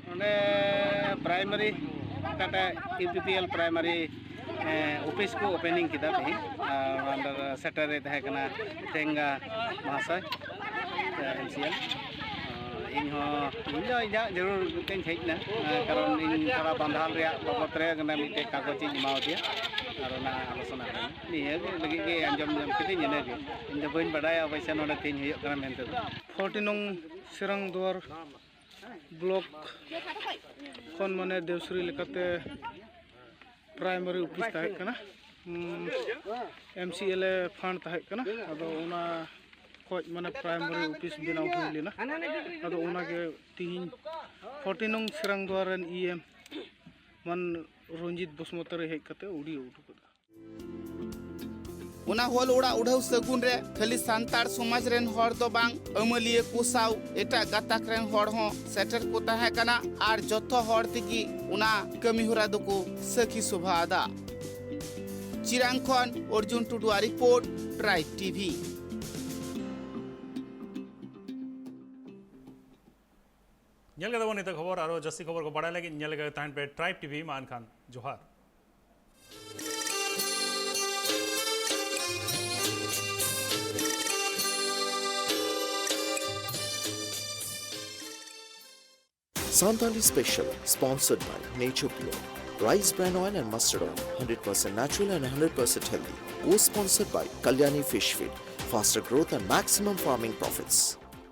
ᱱᱚᱰᱮ ᱯᱨᱟᱭᱢᱟᱨᱤ, ᱚᱠᱟᱴᱟᱜ U P P L primary, ᱮᱸ, ᱚᱯᱷᱤᱥ ᱠᱚ ᱳᱯᱮᱱᱤᱝ ᱠᱮᱫᱟ ᱛᱮᱦᱮᱧ, ᱟᱨ ᱚᱸᱰᱮ ᱥᱮᱴᱮᱨ ᱨᱮ ᱛᱟᱦᱮᱸ ᱠᱟᱱᱟ ᱛᱮᱝᱜᱟ ᱢᱚᱦᱟᱥᱚᱭ, ᱮᱢ ᱥᱤ ᱮᱞ᱾ ᱤᱧ ᱦᱚᱸ, ᱤᱧ ᱫᱚ ᱤᱧᱟᱹᱜ ᱡᱟᱹᱨᱩᱲ ᱛᱮᱧ ᱦᱮᱡ ᱮᱱᱟ, ᱠᱟᱨᱚᱱ ᱤᱧ ᱛᱷᱚᱲᱟ ᱵᱟᱸᱫᱷᱟᱞ ᱨᱮᱭᱟᱜ ᱵᱟᱵᱚᱫ ᱨᱮ ᱚᱱᱟ ᱢᱤᱫᱴᱮᱡ ᱠᱟᱜᱚᱡᱽ ᱤᱧ ᱮᱢᱟᱣ ᱫᱮᱭᱟ, ᱟᱨ ᱚᱱᱟ ᱟᱞᱳᱪᱚᱱᱟ ᱦᱩᱭᱱᱟ᱾ ᱱᱤᱭᱟᱹ ᱞᱟᱹᱜᱤᱫ ᱜᱮ ᱟᱸᱡᱚᱢ ᱧᱟᱢ ᱠᱤᱫᱟᱹᱧ, ᱤᱱᱟᱹᱜᱮ᱾ ᱤᱧ ᱫᱚ ᱵᱟᱹᱧ ᱵᱟᱰᱟᱭᱟ ᱚᱵᱚᱥᱥᱳᱭ ᱱᱚᱰᱮ ᱛᱮᱦᱮᱧ ᱦᱩᱭᱩᱜ ᱠᱟᱱᱟ ᱢᱮᱱᱛᱮ ᱫᱚ᱾ ᱯᱷᱳᱨᱴᱤ ᱱᱚᱝ ᱥᱮᱨᱟᱝ ᱫᱩᱣᱟᱨ ᱵᱞᱚᱠ ᱠᱷᱚᱱ ᱢᱟᱱᱮ ᱫᱮᱣᱥᱨᱤ ᱞᱮᱠᱟᱛᱮ ᱯᱨᱟᱭᱢᱟᱨᱤ ᱚᱯᱷᱤᱥ ᱛᱟᱦᱮᱸ ᱠᱟᱱᱟ, ᱮᱢ ᱥᱤ ᱮᱞ ᱮ ᱯᱷᱟᱱᱰ ᱛᱟᱦᱮᱸ ᱠᱟᱱᱟ᱾ ᱟᱫᱚ ᱚᱱᱟ ᱠᱷᱚᱡ ᱢᱟᱱᱮ ᱯᱨᱟᱭᱢᱟᱨᱤ ᱚᱯᱷᱤᱥ ᱵᱮᱱᱟᱣ ᱦᱩᱭ ᱞᱮᱱᱟ᱾ ᱟᱫᱚ ᱚᱱᱟᱜᱮ ᱛᱤᱦᱤᱧ ᱯᱷᱳᱨᱴᱤ ᱱᱚᱝ ᱥᱮᱨᱟᱝᱫᱩᱣᱟᱨ ᱨᱮᱱ ᱤ ᱮᱢ ᱢᱟᱱ ᱨᱚᱧᱡᱤᱛ ᱵᱚᱥᱩᱢᱚᱛᱟᱨᱤ ᱦᱮᱡ ᱠᱟᱛᱮ ᱩᱰᱤ ᱩᱰᱩᱠ ᱠᱟᱫᱟ᱾ ᱚᱱᱟ ᱦᱚᱞ ᱚᱲᱟᱜ ᱩᱰᱷᱟᱹᱣ ᱥᱟᱹᱜᱩᱱ ᱨᱮ ᱠᱷᱟᱹᱞᱤ ᱥᱟᱱᱛᱟᱲ ᱥᱚᱢᱟᱡᱽ ᱨᱮᱱ ᱦᱚᱲ ᱫᱚ ᱵᱟᱝ, ᱟᱹᱢᱟᱹᱞᱤᱭᱟᱹ ᱠᱚ ᱥᱟᱶ ᱮᱴᱟᱜ ᱜᱟᱛᱟᱠ ᱨᱮᱱ ᱦᱚᱲ ᱦᱚᱸ ᱥᱮᱴᱮᱨ ᱠᱚ ᱛᱟᱦᱮᱸ ᱠᱟᱱᱟ ᱟᱨ ᱡᱚᱛᱚ ᱦᱚᱲ ᱛᱮᱜᱮ ᱚᱱᱟ ᱠᱟᱹᱢᱤ ᱦᱚᱨᱟ ᱫᱚᱠᱚ ᱥᱟᱹᱠᱷᱤ ᱥᱚᱵᱷᱟ ᱟᱫᱟ᱾ ᱪᱤᱨᱟᱝ ᱠᱷᱚᱱ ᱚᱨᱡᱩᱱ ᱴᱩᱰᱩᱣᱟᱜ ᱨᱤᱯᱳᱨᱴ, ᱴᱨᱟᱭᱤᱵᱽ ᱴᱤᱵᱷᱤ᱾ ᱧᱮᱞ ᱠᱮᱫᱟ ᱵᱚᱱ ᱱᱤᱛᱚᱜ ᱠᱷᱚᱵᱚᱨ᱾ ᱟᱨᱚ ᱡᱟᱹᱥᱛᱤ ᱠᱷᱚᱵᱚᱨ ᱠᱚ ᱵᱟᱲᱟᱭ ᱞᱟᱹᱜᱤᱫ ᱧᱮᱞ ᱞᱮᱜᱮ ᱛᱟᱦᱮᱱ ᱯᱮ ᱴᱨᱟᱭᱤᱵᱽ ᱴᱤᱵᱷᱤ᱾ ᱢᱟ ᱮᱱᱠᱷᱟᱱ ᱡᱚᱦᱟᱨ᱾ Santali Special, sponsored by Nature Pure, Rice Bran Oil and Mustard Oil, hundred percent natural and hundred percent healthy. Co-sponsored by Kalyani Fish Feed, faster growth and maximum farming profits.